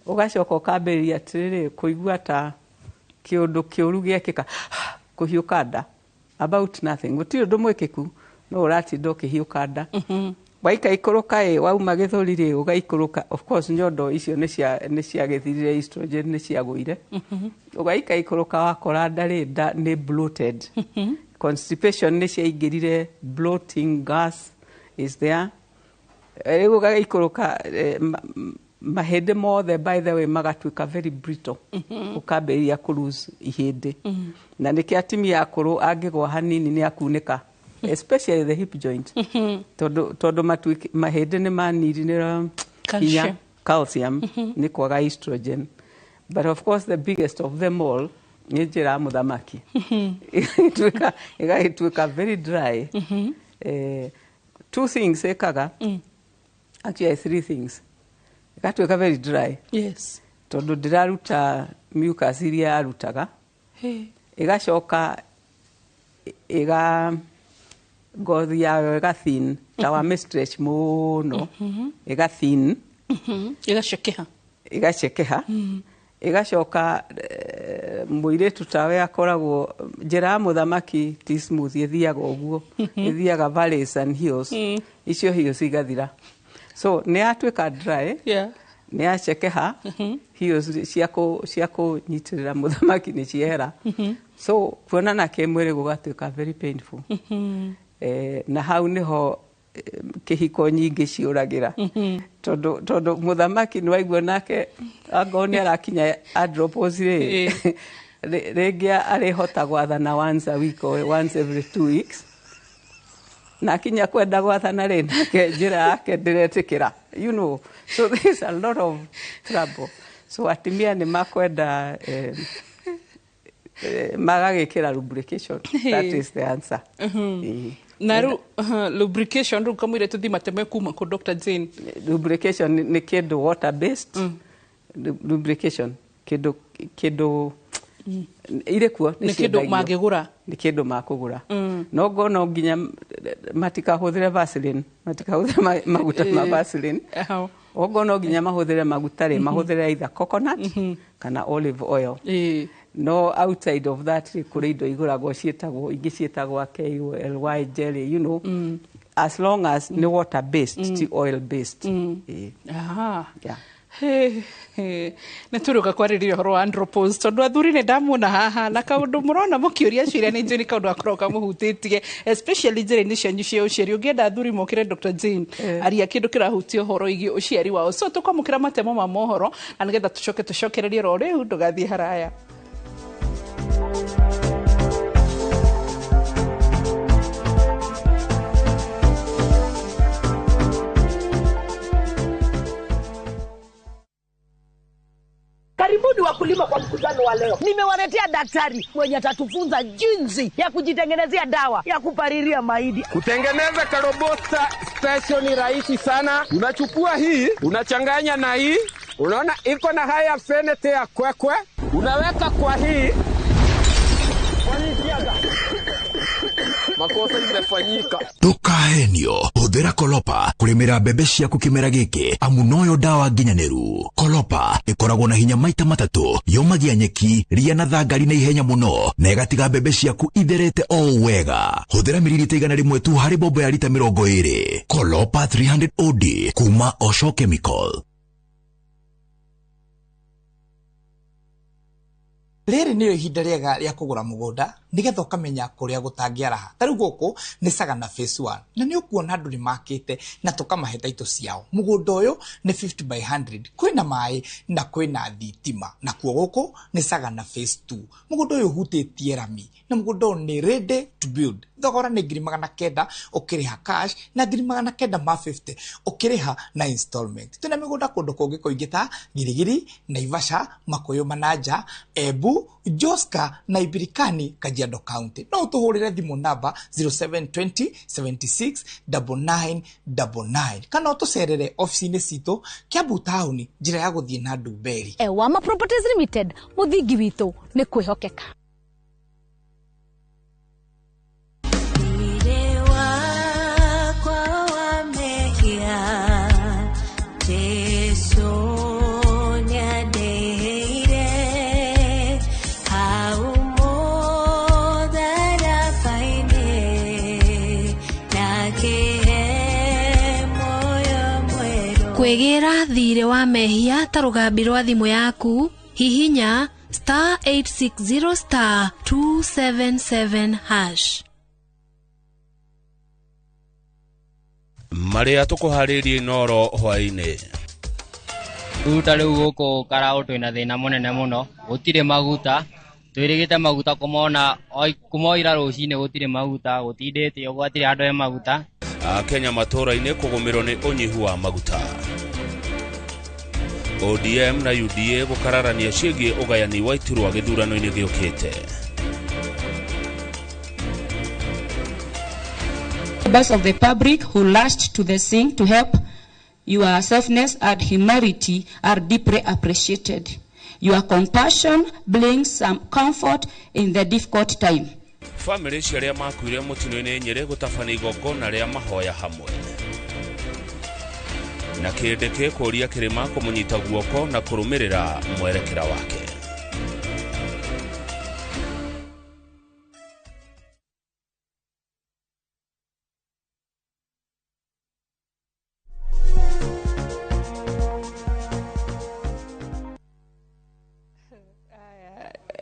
Ũgacoka ũkambĩrĩria atĩrĩrĩ, kũigua ta kĩũndũ kĩũru gĩekĩka, kũhiũka nda about nothing, gũtirĩ ũndũ mwĩkĩku, no ũratinda ũkĩhiũka nda. Waikaikũrũka ĩ, wauma gĩthũri rĩ, ũgaikũrũka, of course nyondo icio nĩ ciagĩthirire, estrogen nĩ ciagũire. Ũgaikaikũrũka, wakora nda rĩ, nda nĩ bloated, constipation nĩ ciaingĩrire, bloating gas is there. Rĩu ũgagĩikũrũka, mahĩndĩ mothe, by the way, magatuĩka very brittle, ũkambĩrĩria kũ lose ihĩndĩ, na nĩkĩo atumia akũrũ angĩgwa hanini nĩ akunĩka, especially the hip joint, tondũ mahĩndĩ nĩ manirinĩra hinya, Calcium. Calcium nĩ kwaga estrogen. But of course the biggest of them all nĩ njĩra ya mũthamaki, ĩgagĩtuĩka very dry. Two things ĩkaga, actually three things: ĩgatuĩka very dry tondũ ndĩraruta mucus iria yarutaga. Ĩgacoka ĩga ngothi yayo ĩga thin, ta wa stretch mũno, ĩga thin. Ĩgacekeha. Ĩgacekeha. Ĩgacoka mũirĩtu tawe akoragwo njĩra ya mũthamaki ti smooth, ĩthiaga ũguo, ĩthiaga valleys and hills. Icio hills igathira, so nĩ yatuĩka dry, nĩ yacekeha, hills cia kũnyitĩrĩra mũthamaki nĩ ciehera, so kuonana kĩmwĩrĩ gũgatuĩka very painful. Na hau nĩho kĩhiko nyingĩ ciũragĩra, tondũ mũthamaki nĩ waigua nake angorwo nĩ arakinya andropause rĩ, rĩngĩ arĩhota gwathana once a week or once every 2 weeks, na akinya kwenda gwathana rĩ, nake njĩra yake ndĩretĩkĩra. So there's a lot of trouble. So atumia nĩ makwenda magagĩkĩra lubrication. That is the answer. Ĩĩ. Na rĩu lubrication rĩu kamũira tũthi mateme kuma kũ, Dr. Jane? Lubrication nĩ kĩndũ water based. Lubrication kĩndũ irĩ kuo. Nĩ kĩndũ ciendagio. Mangĩgũra. Nĩ kĩndũ makũgũra, no ngo no nginya matikahũthĩre Vaseline, matikahũthĩre maguta ma Vaseline. Ogo no nginya mahũthĩre maguta rĩ, mahũthĩre either coconut kana olive oil. No outside of that rĩ, kũrĩ indo igũragwo ciĩtagwo, ingĩ ciĩtagwo KOLY jelly, as long as nĩ water based, ti oil based. Ĩĩ. Aha. Yeah. He, he. Nä tå rä å ka kwarä ria å horo wa andropause, tondå athuri nä ndamuona haha na kaå ndå må rona må kä å ria ciũria nä njå nä kaå ndå gakoragwo kamå hutä tie, especially njä ra-inä cianyu cia å ciari. Å ngä enda athuri mokä Dr. Jane, aria kä ndå kä rahutia å horo igiä å ciari wao. So tå kwamå kä ra matemo ma mohoro na nä getha tå coke tå cokererie ro rä u. Ndå gathiä haraya. Karibuni wakulima kwa mkutano wa leo. Nimewaletea daktari mwenye atatufunza jinsi ya kujitengenezea dawa ya kupalilia mahindi. Kutengeneza karobosta special ni rahisi sana. Unachukua hii, unachanganya na hii, unaona iko na high affinity ya kwekwe, unaweka kwa hii. Makosa imefanyika. Ndũkahenio, hũthĩra Kolopa kũrĩmĩra mbembe ciaku kĩmera gĩkĩ, amu noyo ndawa nginyanĩru. Kolopa ĩkoragwo na hinya maita matatũ, yũmagia nyeki, ria na thangari na ihenya mũno, na ĩgatiga mbembe ciaku itherete o wega. Hũthĩra miririta 100 tu harĩ mbombo ya rita 20. Kolopa 300 OD kuma Osho Chemical. Rĩrĩ nĩrĩo ihinda rĩega rĩa kũgũra mũgũnda nĩgetha ũkamenya kũrĩa gũtangĩaraha. Ta rĩu gũkũ nĩ Sagana Phase 1 na nĩ ũkuona andũ nĩ makĩte na tũkamahe taitũ ciao. Mũgũnda ũyũ nĩ 50 by 100, kwĩna maĩ na kwĩna thitima. Nakuo gũkũ nĩ Sagana Phase 2. Mũgũnda ũyũ ũhutĩtie rami na mũgũnda ũyũ nĩ ready to build. Thogora nĩ 900,000 ũkĩrĩha cash na 950,000 ũkĩrĩha na installment. Twĩna mĩgũnda kũndũ kũngĩ kũingĩ ta Girigiri, Naivasha, Makuyu Manaja, Embu, Joska na Ibirikani, Kajiado County. No ũtũhũrĩre thimũ namba 0720 76 99 99 kana ũtũcerere ofici-inĩ citũ Kiambu taũni, njĩra ya gũthiĩ na Ndumberi. Ewama Properties Limited, mũthingi witũ nĩ kwĩhokeka. Kwĩgĩra thirĩ wa mehia ta rũgambi rwa thimũ yaku, hihinya star 860 star 277 hash. Marĩa tũkũharĩrie Inoro hwaĩ-inĩ. Rĩu ta rĩu gũkũ Karaũ twĩna thĩna mũnene mũno, gũtirĩ maguta, twĩrĩgĩte maguta kũmona kumoira rũcinĩ gũtirĩ maguta, gũtindĩte ũguo hatirĩ handũ he maguta. Kenya matũũra-inĩ kũgũmĩrwo nĩ ũnyihu wa maguta. ODM na UDA gũkararania ciĩgiĩ ũgayani wa iturwa gĩthurano-inĩ gĩũkĩte. Members of the public who rushed to the scene to help, your selflessness and humanity are deeply appreciated. Your compassion brings some comfort in the difficult time. Famĩlĩ cia arĩa makuire mũtino-inĩ Nyĩrĩ gũtabania igongona rĩa mahoya hamwe. Na kĩrĩndĩ gĩkũria kĩrĩma kũmũnyita guoko na kũrũmĩrĩra mwerekera wake.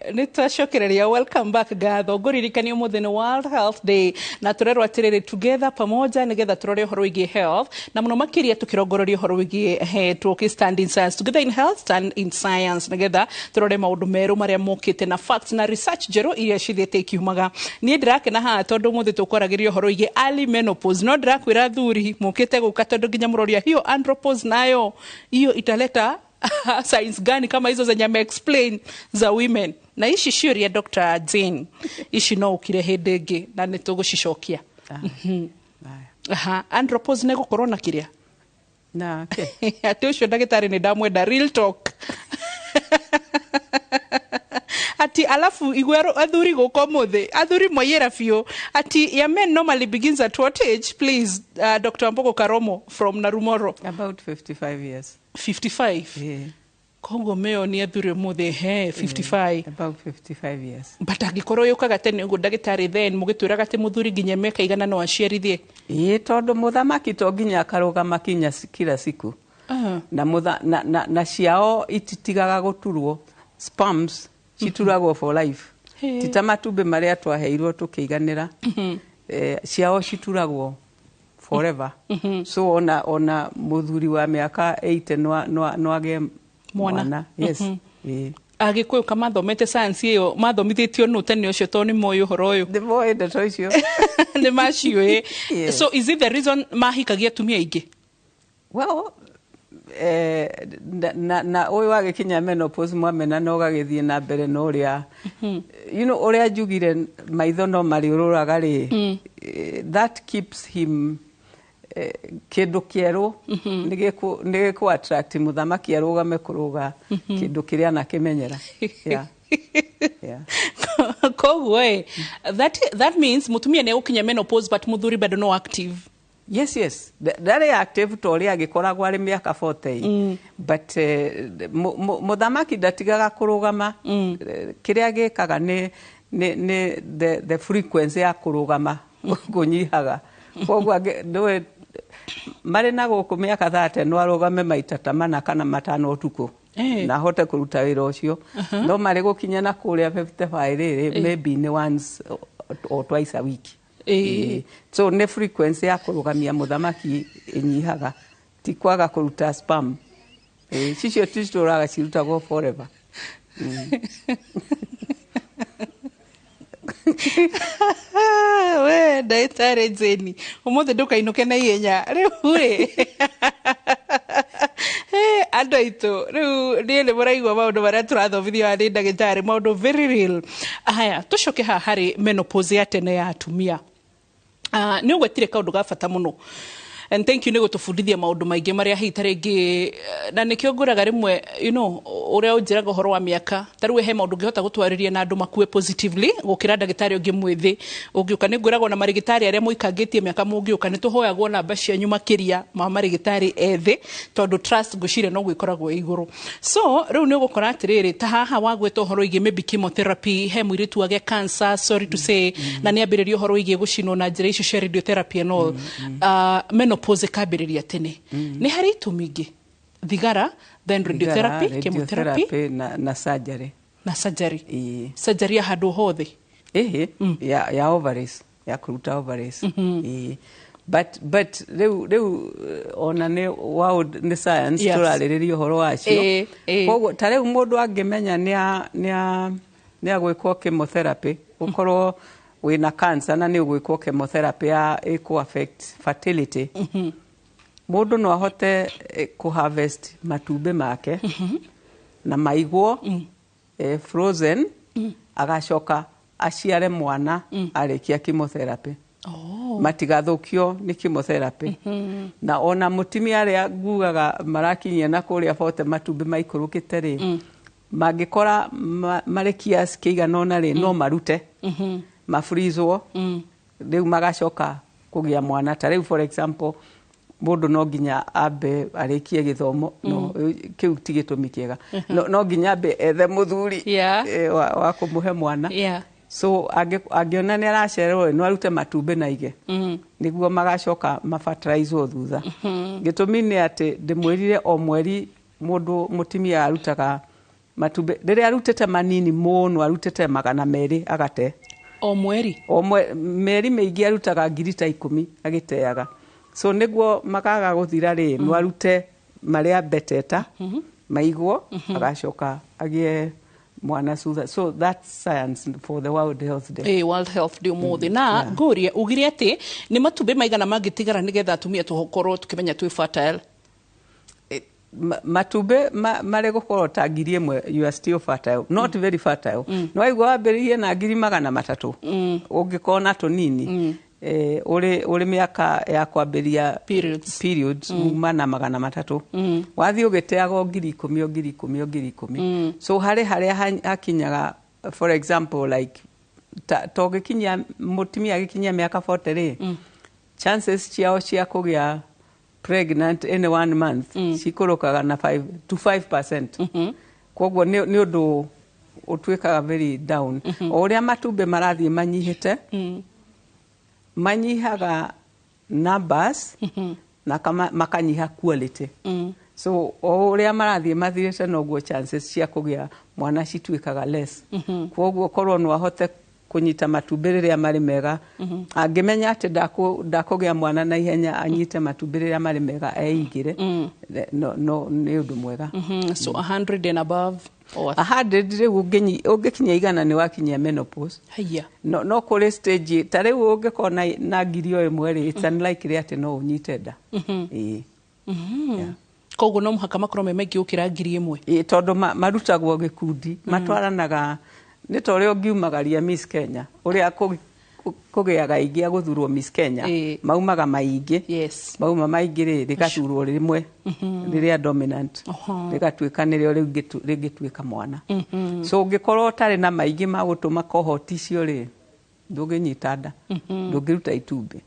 Nĩtwacokereria welcome back ngatho ngũririkania ũmũthĩ nĩ World Health Day na tũrerwo atĩrĩrĩ together pamoja nĩgetha tũrore ũhoro wĩgiĩ health na mũno makĩria tũkĩrongoreria ũhoro wĩgiĩ tũkĩ stand in science, together in health stand in science, nĩgetha tũrore maũndũ merũ marĩa mokĩte na facts na research njerũ iria cithiĩte ikiumaga. Niĩ ndĩrakena haha tondũ ũmũthĩ tũkwaragĩria ũhoro wĩgiĩ early menopause, no ndĩrakwĩra athuri mũkĩte gũka tondũ nginya mũroria hiyo andropause nayo hiyo italeta science gani kama hizo zenye ame explain za women. Na ici ciũria Dr. Jane, ici no ũkire hĩndĩ ĩngĩ na nĩ tũgũcicokia. Aha, andropause nĩ gũkorwo na kĩrĩa na atĩ ũcio ndagĩtarĩ nĩ ndamwenda real talk. Ati alafu igwe athuri gũka ũmũthĩ, athuri mwaiyĩra biũ ati ya men normally begins at what age please? Dr. Ambogo Karomo from Narumoro. About 55 years. 55? Yeah. Koguo mĩo nĩ athuri ũmũthĩ he 55. Yeah, about 55 years. But angĩkorwo yũkaga tene ũguo ndagĩtarĩ, then mũgĩtwĩraga atĩ mũthuri nginya mĩaka igana no aciarithie? Ĩĩ, tondũ mũthamaki to nginya akarũgama kinya kila siku. Na, mutha, na, na, na ciao ititigaga gũturwo, sperms cituragwo for life. Hey. Ti ta matumbĩ marĩa twaheirwo tũkĩiganĩra. Ciao cituragwo forever. So ona mũthuri wa mĩaka 80 no agĩe mwana. Mwana. Yes. Ĩĩ. Agĩkũyũ kamathomete science ĩyo mathomithĩtio nũ tene ũcio tondũ nĩ moĩ ũhoro ũyũ? Nĩ moĩ ndeto icio. Nĩ maciũĩ. Yes. So is it the reason mahikagia atumia aingĩ? Well, na ũyũ wagĩkinya menopause mwamena no ũgagĩthiĩ na mbere na ũrĩa you know, ũrĩa njugire maitho no marĩũrũraga rĩ, that keeps him kĩndũ kĩerũ nĩ gĩkũ attract mũthamaki arũgame kũrũga kĩndũ kĩrĩa anakĩmenyera. Yeah. Yeah. Koguo ĩ, that means mutumia nĩ egũkinya menopause but muthuri bado no active. Yes, ndarĩ active ta ũrĩa agĩkoragwo arĩ mĩaka 40, but mũthamaki ndatigaga kũrũgama. Kĩrĩa gĩkaga nĩ the frequency ya kũrũgama kũnyihaga. Koguo ndũĩ marĩ na gũkũ mĩaka 30 no arũgame maita ta 4 kana 5 ũtukũ na ahote kũruta wĩra ũcio, no marĩ gũkinya na kũrĩa 55 rĩrĩ, maybe nĩ once or twice a week. So nĩ frequency ya kũrũgamia mũthamaki ĩnyihaga, ti kwaga kũruta sperm. Cicio ticitũraga, cirutagwo forever. We ndagĩtarĩ Jane, ũmũthĩ ndũkainũke na ihenya rĩu rĩ. Andũ aitũ, rĩu niĩ nĩ mũraigua maũndũ marĩa tũrathomithio haha nĩ ndagĩtarĩ, maũndũ very real. Haya, tũcoke haha harĩ menopause ya tene ya atumia. Nĩ ũgwetire kaũndũ ga bata mũno, and thank you nĩ gũtũbundithia maũndũ maingĩ marĩa hihi ta rĩngĩ, na nĩkĩo ngũraga rĩmwe ũrĩa ũnjĩraga ũhoro wa mĩaka. Ta rĩu he maũndũ ũngĩhota gũtwarĩria na andũ makue positively gũkĩra ndagĩtarĩ ũngĩ mwĩthĩ ũngĩũka. Nĩ ngwĩragwo na marĩgĩtarĩ arĩa mũikangĩtie mĩaka mũngĩũka, nĩ tũhoyagwo namba cianyu makĩria ma marĩgĩtarĩ ethĩ, tondũ trust ngwĩciria no gwĩkoragwo ĩ igũrũ. So rĩu nĩ ũgũkora atĩrĩrĩ, ta haha wagweta ũhoro wĩgiĩ maybe chemotherapy, he mũirĩtu wagĩa cancer, sorry to say, na nĩ ambĩrĩria ũhoro wĩgiĩ gũcinwo na njĩra icio cia radiotherapy and all, menopause ĩkambĩrĩria tene. Nĩ harĩ itũmi ingĩ, thigara, then radiotherapy, chemotherapy. Radiotherapy na surgery. Na surgery. Surgery ya handũ hothe? Ĩhĩ, ya ovaries, ya kũruta ovaries. Ĩĩ. But rĩu ona nĩ world nĩ science tũrarĩrĩria ũhoro wacio. Ĩĩ. Koguo ta rĩu mũndũ angĩmenya nĩ agwĩkwo chemotherapy, ũkorwo wĩna cancer na nĩ ũgwĩkwo chemotherapy ya ĩkũ affect fertility, mũndũ no ahote kũ harvest matumbĩ make na maigwo frozen, agacoka aciare mwana arĩkia chemotherapy. Matigathũkio nĩ chemotherapy. Na ona mũtumia arĩa ngugaga marakinyia na kũrĩa bote matumbĩ maikũrũkĩte rĩ, mangĩkora marĩ kiasi kĩigana ũna rĩ, no marute mafreezwo, rĩu magacoka kũgĩa mwana. Ta rĩu, for example, mũndũ no nginya ambe arĩkie gĩthomo, no kĩu ti gĩtũmi kĩega, no nginya ambe ethe mũthuri wa kũmũhe mwana. So angĩona nĩ aracererwo, no arute matumbĩ na aige nĩguo magacoka mafertilizwo thutha. Gĩtũmi nĩ atĩ ndĩmwĩrire o mweri mũndũ mũtumia arutaga matumbĩ, rĩrĩa arutĩte manini mũno arutĩte 200 agate. O mweri? O mĩeri mĩingĩ arutaga 10,000 agĩteaga. So nĩguo makaga gũthira rĩ, no arute marĩa beteta maigwo, agacoka agĩe mwana thutha. So that's science for the World Health Day. World Health Day ũmũthĩ. Na ngũrie, ugire atĩ nĩ matumbĩ maigana mangĩtigara nĩgetha atumia tũkorwo tũkĩmenya twĩ fertile? Matumbĩ marĩ gũkorwo ta 1,000, you are still fertile, not very fertile. No waigua wambĩrĩirie na 300,000, ũngĩkorwo na tũnini, ũrĩ mĩaka ya kwambĩrĩria periods, periods, uma na 300, wathiĩ ũgĩteaga o 10,000, o 10,000, o 10,000. So harĩ harĩa hakinyaga, for example, like ta ũgĩkinyia mũtumia agĩkinyia mĩaka 40 rĩ, chances ciao cia kũgĩa pregnant any one month cikũrũkaga na 5 to 5%. Koguo nĩ ũndũ ũtuĩkaga very down. O ũrĩa matumbĩ marathiĩ manyihĩte, manyihaga numbers na makanyiha quality. So o ũrĩa marathiĩ mathirĩte, noguo chances cia kũgĩa mwana cituĩkaga less. Koguo korwo no ahote kũnyita matumbĩ rĩrĩa marĩ mega, angĩmenya atĩ ndakũgĩa mwana na ihenya, anyite matumbĩ rĩrĩa marĩ mega eingĩre, no nĩ ũndũ mwega. So 100 and above or 100 rĩu ũngĩkinya 100 nĩ wakinyia menopause. Haya. No kũrĩ stage ta rĩu ũngĩkorwo na 1,000 rĩ, it's unlikely atĩ no ũnyite nda. Ĩĩ. Koguo no mũhaka makorwo me maingĩ gũkĩra 1,000? Ĩĩ, tondũ marutagwo gĩkundi, matwaranaga, nĩ ta ũrĩa ũngiumagaria Miss Kenya ũrĩa kũgĩaga aingĩ a gũthurwo Miss Kenya, maumaga maingĩ. Mauma maingĩ rĩ, rĩgathurwo rĩmwe rĩrĩa dominant, rĩgatuĩka nĩrĩo rĩu rĩngĩtuĩka mwana. So ũngĩkorwo ũtarĩ na maingĩ ma gũtũma cohort icio rĩ, ndũngĩnyita nda, ndũngĩruta itumbĩ.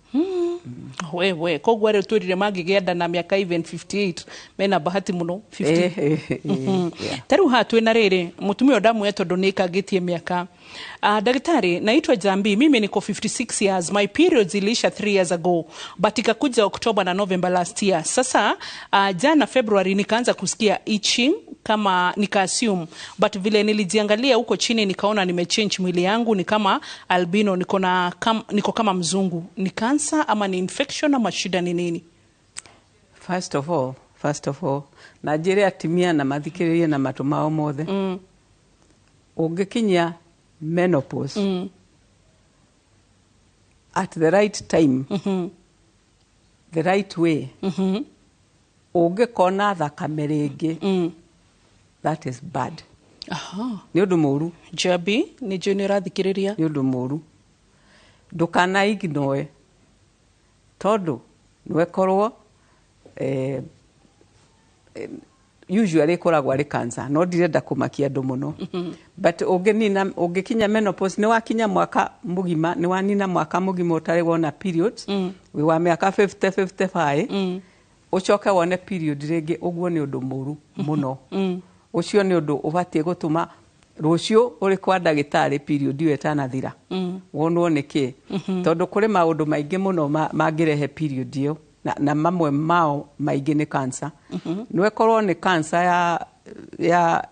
Wewe, koguo rĩu twĩrire mangĩgĩa nda na mĩaka even 58 mena bahati mũno, 50. Eh. Ta rĩu haha twĩna rĩrĩ mũtumia ũyũ ndamuoya tondũ nĩ ikangĩtie mĩaka. Daktari, naitwa Jambi, mimi niko 56 years. My periods iliisha 3 years ago, but ikakuja October na November last year. Sasa jana February nikaanza kusikia itching kama nika assume, but vile nilijiangalia huko chini nikaona nimechange mwili yangu ni kama albino, niko kama mzungu. Ni cancer ama ni infection ama shida ni nini? First of all, na njĩre atimia na mathikĩrĩrie na matũ mao mothe, ũngĩkinyia menopause at the right time, the right way, ũngĩkona thakame rĩngĩ, that is bad. Nĩ ũndũ mũru. Jabi, nĩ njũĩ nĩ ũrathikĩrĩria. Nĩ ũndũ mũru, ndũkana ignore, tondũ nĩwekorwo usually ĩkoragwo arĩ cancer, no ndirenda kũmakia andũ mũno, but ũngĩnina, ũngĩkinya menopause, nĩ wakinya mwaka mũgima, nĩ wanina mwaka mũgima ũtarĩ wona periods, wĩ wa mĩaka 50, 55, ũcoke wone period rĩngĩ, ũguo nĩ ũndũ mũru mũno. Ũcio nĩ ũndũ ũbatiĩ gũtũma rũciũ ũrĩ kwa ndagĩtarĩ period ĩyo ĩtanathira, wonwo nĩ kĩ, tondũ kũrĩ maũndũ maingĩ mũno mangĩrehe period ĩyo, na mamwe mao maingĩ nĩ cancer. Nĩwekorwo nĩ cancer ya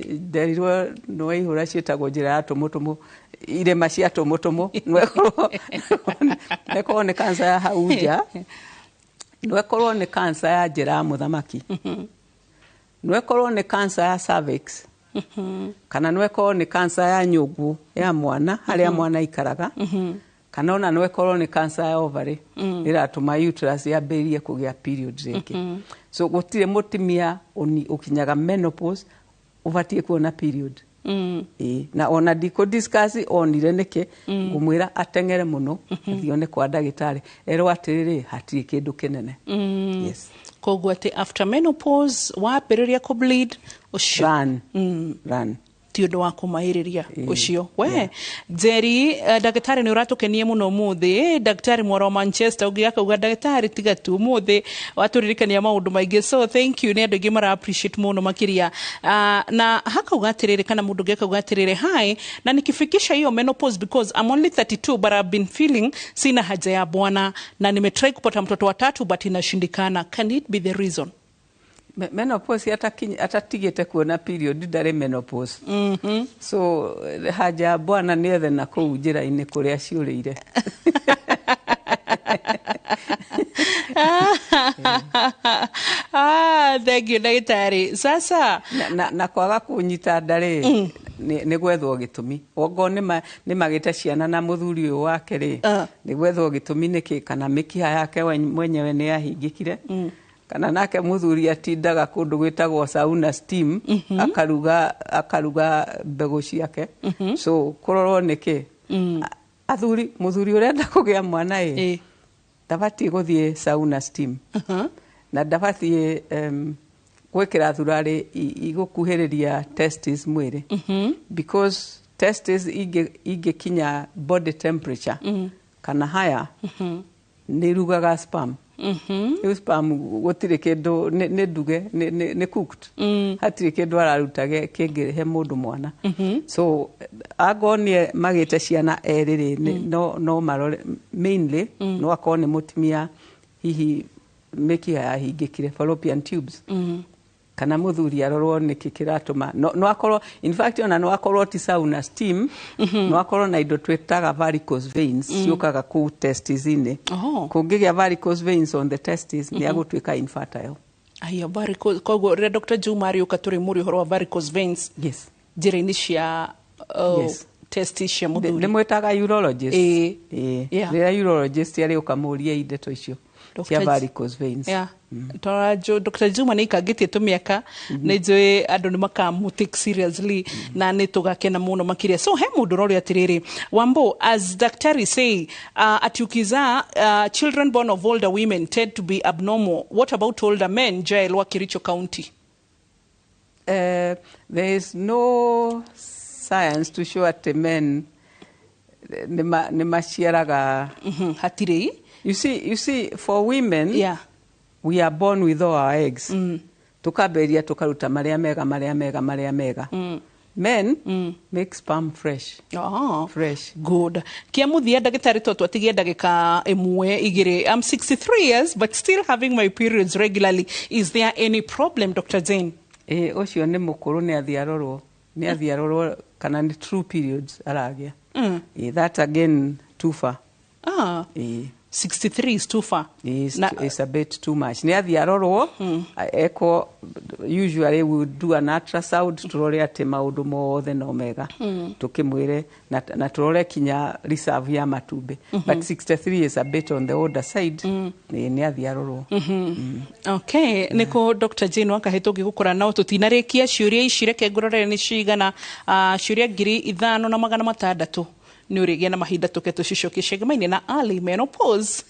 nderirwo nĩwaihũra, ciĩtagwo njĩra ya tũmũtũmũ, irema cia tũmũtũmũ. Nĩwekorwo nĩ cancer ya hau nja, nĩwekorwo nĩ cancer ya njĩra ya mũthamaki, nĩwekorwo nĩ cancer ya cervix, kana nĩwekorwo nĩ cancer ya nyũngũ ya mwana harĩa mwana aikaraga, kana ona nĩwekorwo nĩ cancer ya ovary ĩratũma uterus yambĩrĩrie kũgĩa period rĩngĩ. So gũtirĩ mũtumia ũkinyaga menopause ũbatiĩ kuona period. Ĩĩ, na ona ndikũ discuss onire nĩkĩ, ngũmwĩra ateng'ere mũno athiĩ one kwa ndagĩtarĩ, erwo atĩrĩrĩ, hatirĩ kĩndũ kĩnene. Yes. Koguo atĩ after menopause wambĩrĩria kũ bleed ũcio, Run. Run. Ti ũndũ wa kũmaĩrĩria ũcio we. Njeri, ndagĩtarĩ nĩ ũratũkenia mũno ũmũthĩ. Ndagĩtarĩ mwara wa Manchester ũngĩ akauga, ndagĩtarĩ tiga tu, ũmũthĩ watũririkania maũndũ maingĩ, so thank you. Nĩ andũ aingĩ mara appreciate mũno makĩria. Na hakauga atĩrĩrĩ, kana mũndũ ũngĩ akauga atĩrĩrĩ, hi, na nikifikisha hiyo menopause, because I'm only 32 but I've been feeling sina haja ya bwana na nimetry kupata mtoto watatu but inashindikana, can it be the reason? Menopause atatigĩte kuona period ndarĩ menopause. So haja ya bwana nĩ ethe na kũu njĩra-inĩ kũrĩa ciũrĩire. Ah, thank you, ndagĩtarĩ. Sasa na kwaga kũnyita nda rĩ, nĩ gwethwo gĩtũmi. Okorwo nĩ magĩte ciana na mũthuri ũyũ wake rĩ, nĩ gwethwo gĩtũmi nĩkĩ, kana mĩkiha yake mwenyewe nĩ yahingĩkire, kana nake mũthuri atindaga kũndũ gwĩtagwo sauna steam, akaruga mbegũ ciake. So kũrorwo nĩkĩ. Athuri, mũthuri ũrenda kũgĩa mwana ĩ, ndabatiĩ gũthiĩ sauna steam, na ndabatiĩ gwĩkĩra thurarĩ igũkuhĩrĩria testis mwĩrĩ, because testis ingĩkinya body temperature kana higher, nĩ irugaga sperm. Rĩu sperm gũtirĩ kĩndũ, nĩ nduge, nĩ cooked, hatirĩ kĩndũ araruta kĩngĩhe mũndũ mwana. So angorwo nĩ magĩte ciana erĩ rĩ, no marore mainly. No akorwo nĩ mũtumia hihi mĩkiha yahingĩkire, fallopian tubes, kana mũthuri arorwo nĩkĩ kĩratũma. No akorwo, in fact, ona no akorwo ti sauna steam, no akorwo na indo twĩtaga varicose veins, ciũkaga kũu testis-inĩ. Kũngĩgĩa varicose veins on the testis, nĩ agũtuĩka infertile. Aya, varicose. Koguo rĩrĩa Dr. Juma arĩũka tũrĩ mũrĩ ũhoro wa varicose veins njĩra-inĩ cia testis cia mũthuri. Nĩ mwĩtaga urologist. Ĩĩ. Ĩĩ. Rĩrĩa urologist arĩũka, mũrie ndeto icio cia Dr. varicose veins. Yeah. Tondũ Dr. Juma nĩ aikangĩtie tũmĩaka, nĩ njũĩ andũ nĩ makamũ take seriously na nĩ tũgakena mũno makĩria. So he mũndũ ũroria atĩrĩrĩ, Wambo, as daktari say, ati ukizaa children born of older women tend to be abnormal. What about older men? Jael wa Kericho County. There is no science to show atĩ men nĩ maciaraga. Hatirĩ. You see, for women, we are born with all our eggs. Tukambĩrĩria tukaruta marĩa mega, marĩa mega, marĩa mega. Men make sperm fresh. Oh, fresh. Good. Kia muthia, ndagĩtarĩ, to twatigie ndagĩka ĩmwe igĩrĩ. I'm 63 years but still having my periods regularly. Is there any problem, Dr. Jane? Ĩ, ũcio nĩ mũkũrũ, nĩ athiĩ arorwo, nĩ athiĩ arorwo kana nĩ true periods aragĩa. Ĩ, that again too far. Ah. Ĩ. 63 is too far. Is a bit too much. Nĩ athiĩ arorwo, eko usually we would do an ultrasound turore atĩ maũndũ mothe no mega, tukĩmwĩre na turore kinya reserve ya matumbĩ. But 63 is a bit on the older side. Ĩ, nĩ athiĩ arorwo. Okay, nĩkũ Dr. Jane Wakahe tũngĩgũkora? No tũtinarĩkia ciũria ici, reke ngũrorere nĩ cigana. Ciũria 5600, nĩ ũrĩgĩa na mahinda tũke tũcicokie cegemaine na early menopause.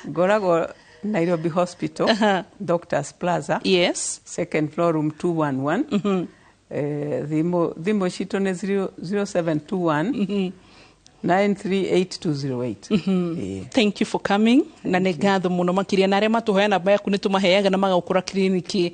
Ngoragwo Nairobi Hospital, Doctors Plaza, second floor, room 211. Thimũ citũ nĩ 0721 938208. Thank you for coming na nĩ ngatho mũno makĩria, na arĩa matũhoya namba yaku nĩ tũmaheaga na magagũkora kiriniki.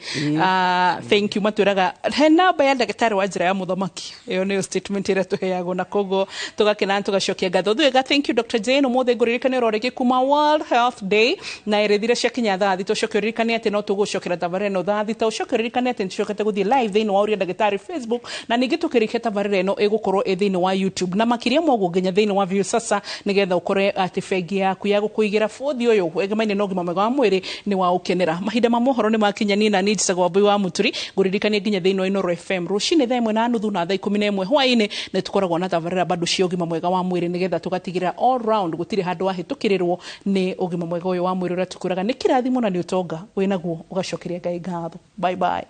Thank you. Matwĩraga he namba ya ndagĩtarĩ wa njĩra ya mũthamaki, ĩyo nĩyo statement ĩrĩa tũheagwo, na koguo tũgakena na tũgacokia ngatho thuega. Thank you, Dr. Jane. Ũmũthĩ ngũririkane oro rĩngĩ kuma World Health Day na ĩrĩthire ciakinya thaa 6, ũcoke ũririkane atĩ no tũgũcokera tabarĩra ĩno thaa 6. Ũcoke ũririkane atĩ nĩtũcokete gũthiĩ live thĩinĩ wa Ũria Ndagĩtarĩ Facebook, na ningĩ tũkĩrĩkia tabarĩra ĩno ĩgũkorwo ĩ thĩinĩ wa YouTube na makĩria ma ũguo nginya thĩinĩ wa Viusasa, nĩgetha ũkore atĩ bengi yaku ya gũkũigĩra bũthi ũyũ wegemaine na ũgima mwega wa mwĩrĩ nĩ wa ũkenera. Mahinda ma mohoro nĩ makinya. Niĩ na niĩ njĩtagwo Wambui wa Mũturi. Ngũririkanie nginya thĩinĩ wa Inooro FM rũcinĩ thaa 1:30 na thaa 11 hwaĩ-inĩ nĩ tũkoragwo na tabarĩra bado cia ũgima mwega wa mwĩrĩ, nĩgetha tũgatigĩrĩra all round gũtirĩ handũ wahĩtũkĩrĩrwo nĩ ũgima mwega ũyũ wa mwĩrĩ ũrĩa tũkwĩraga nĩ kĩrathimo na nĩ ũtonga wĩnaguo ũgacokeria Ngai ngatho. Bye bye.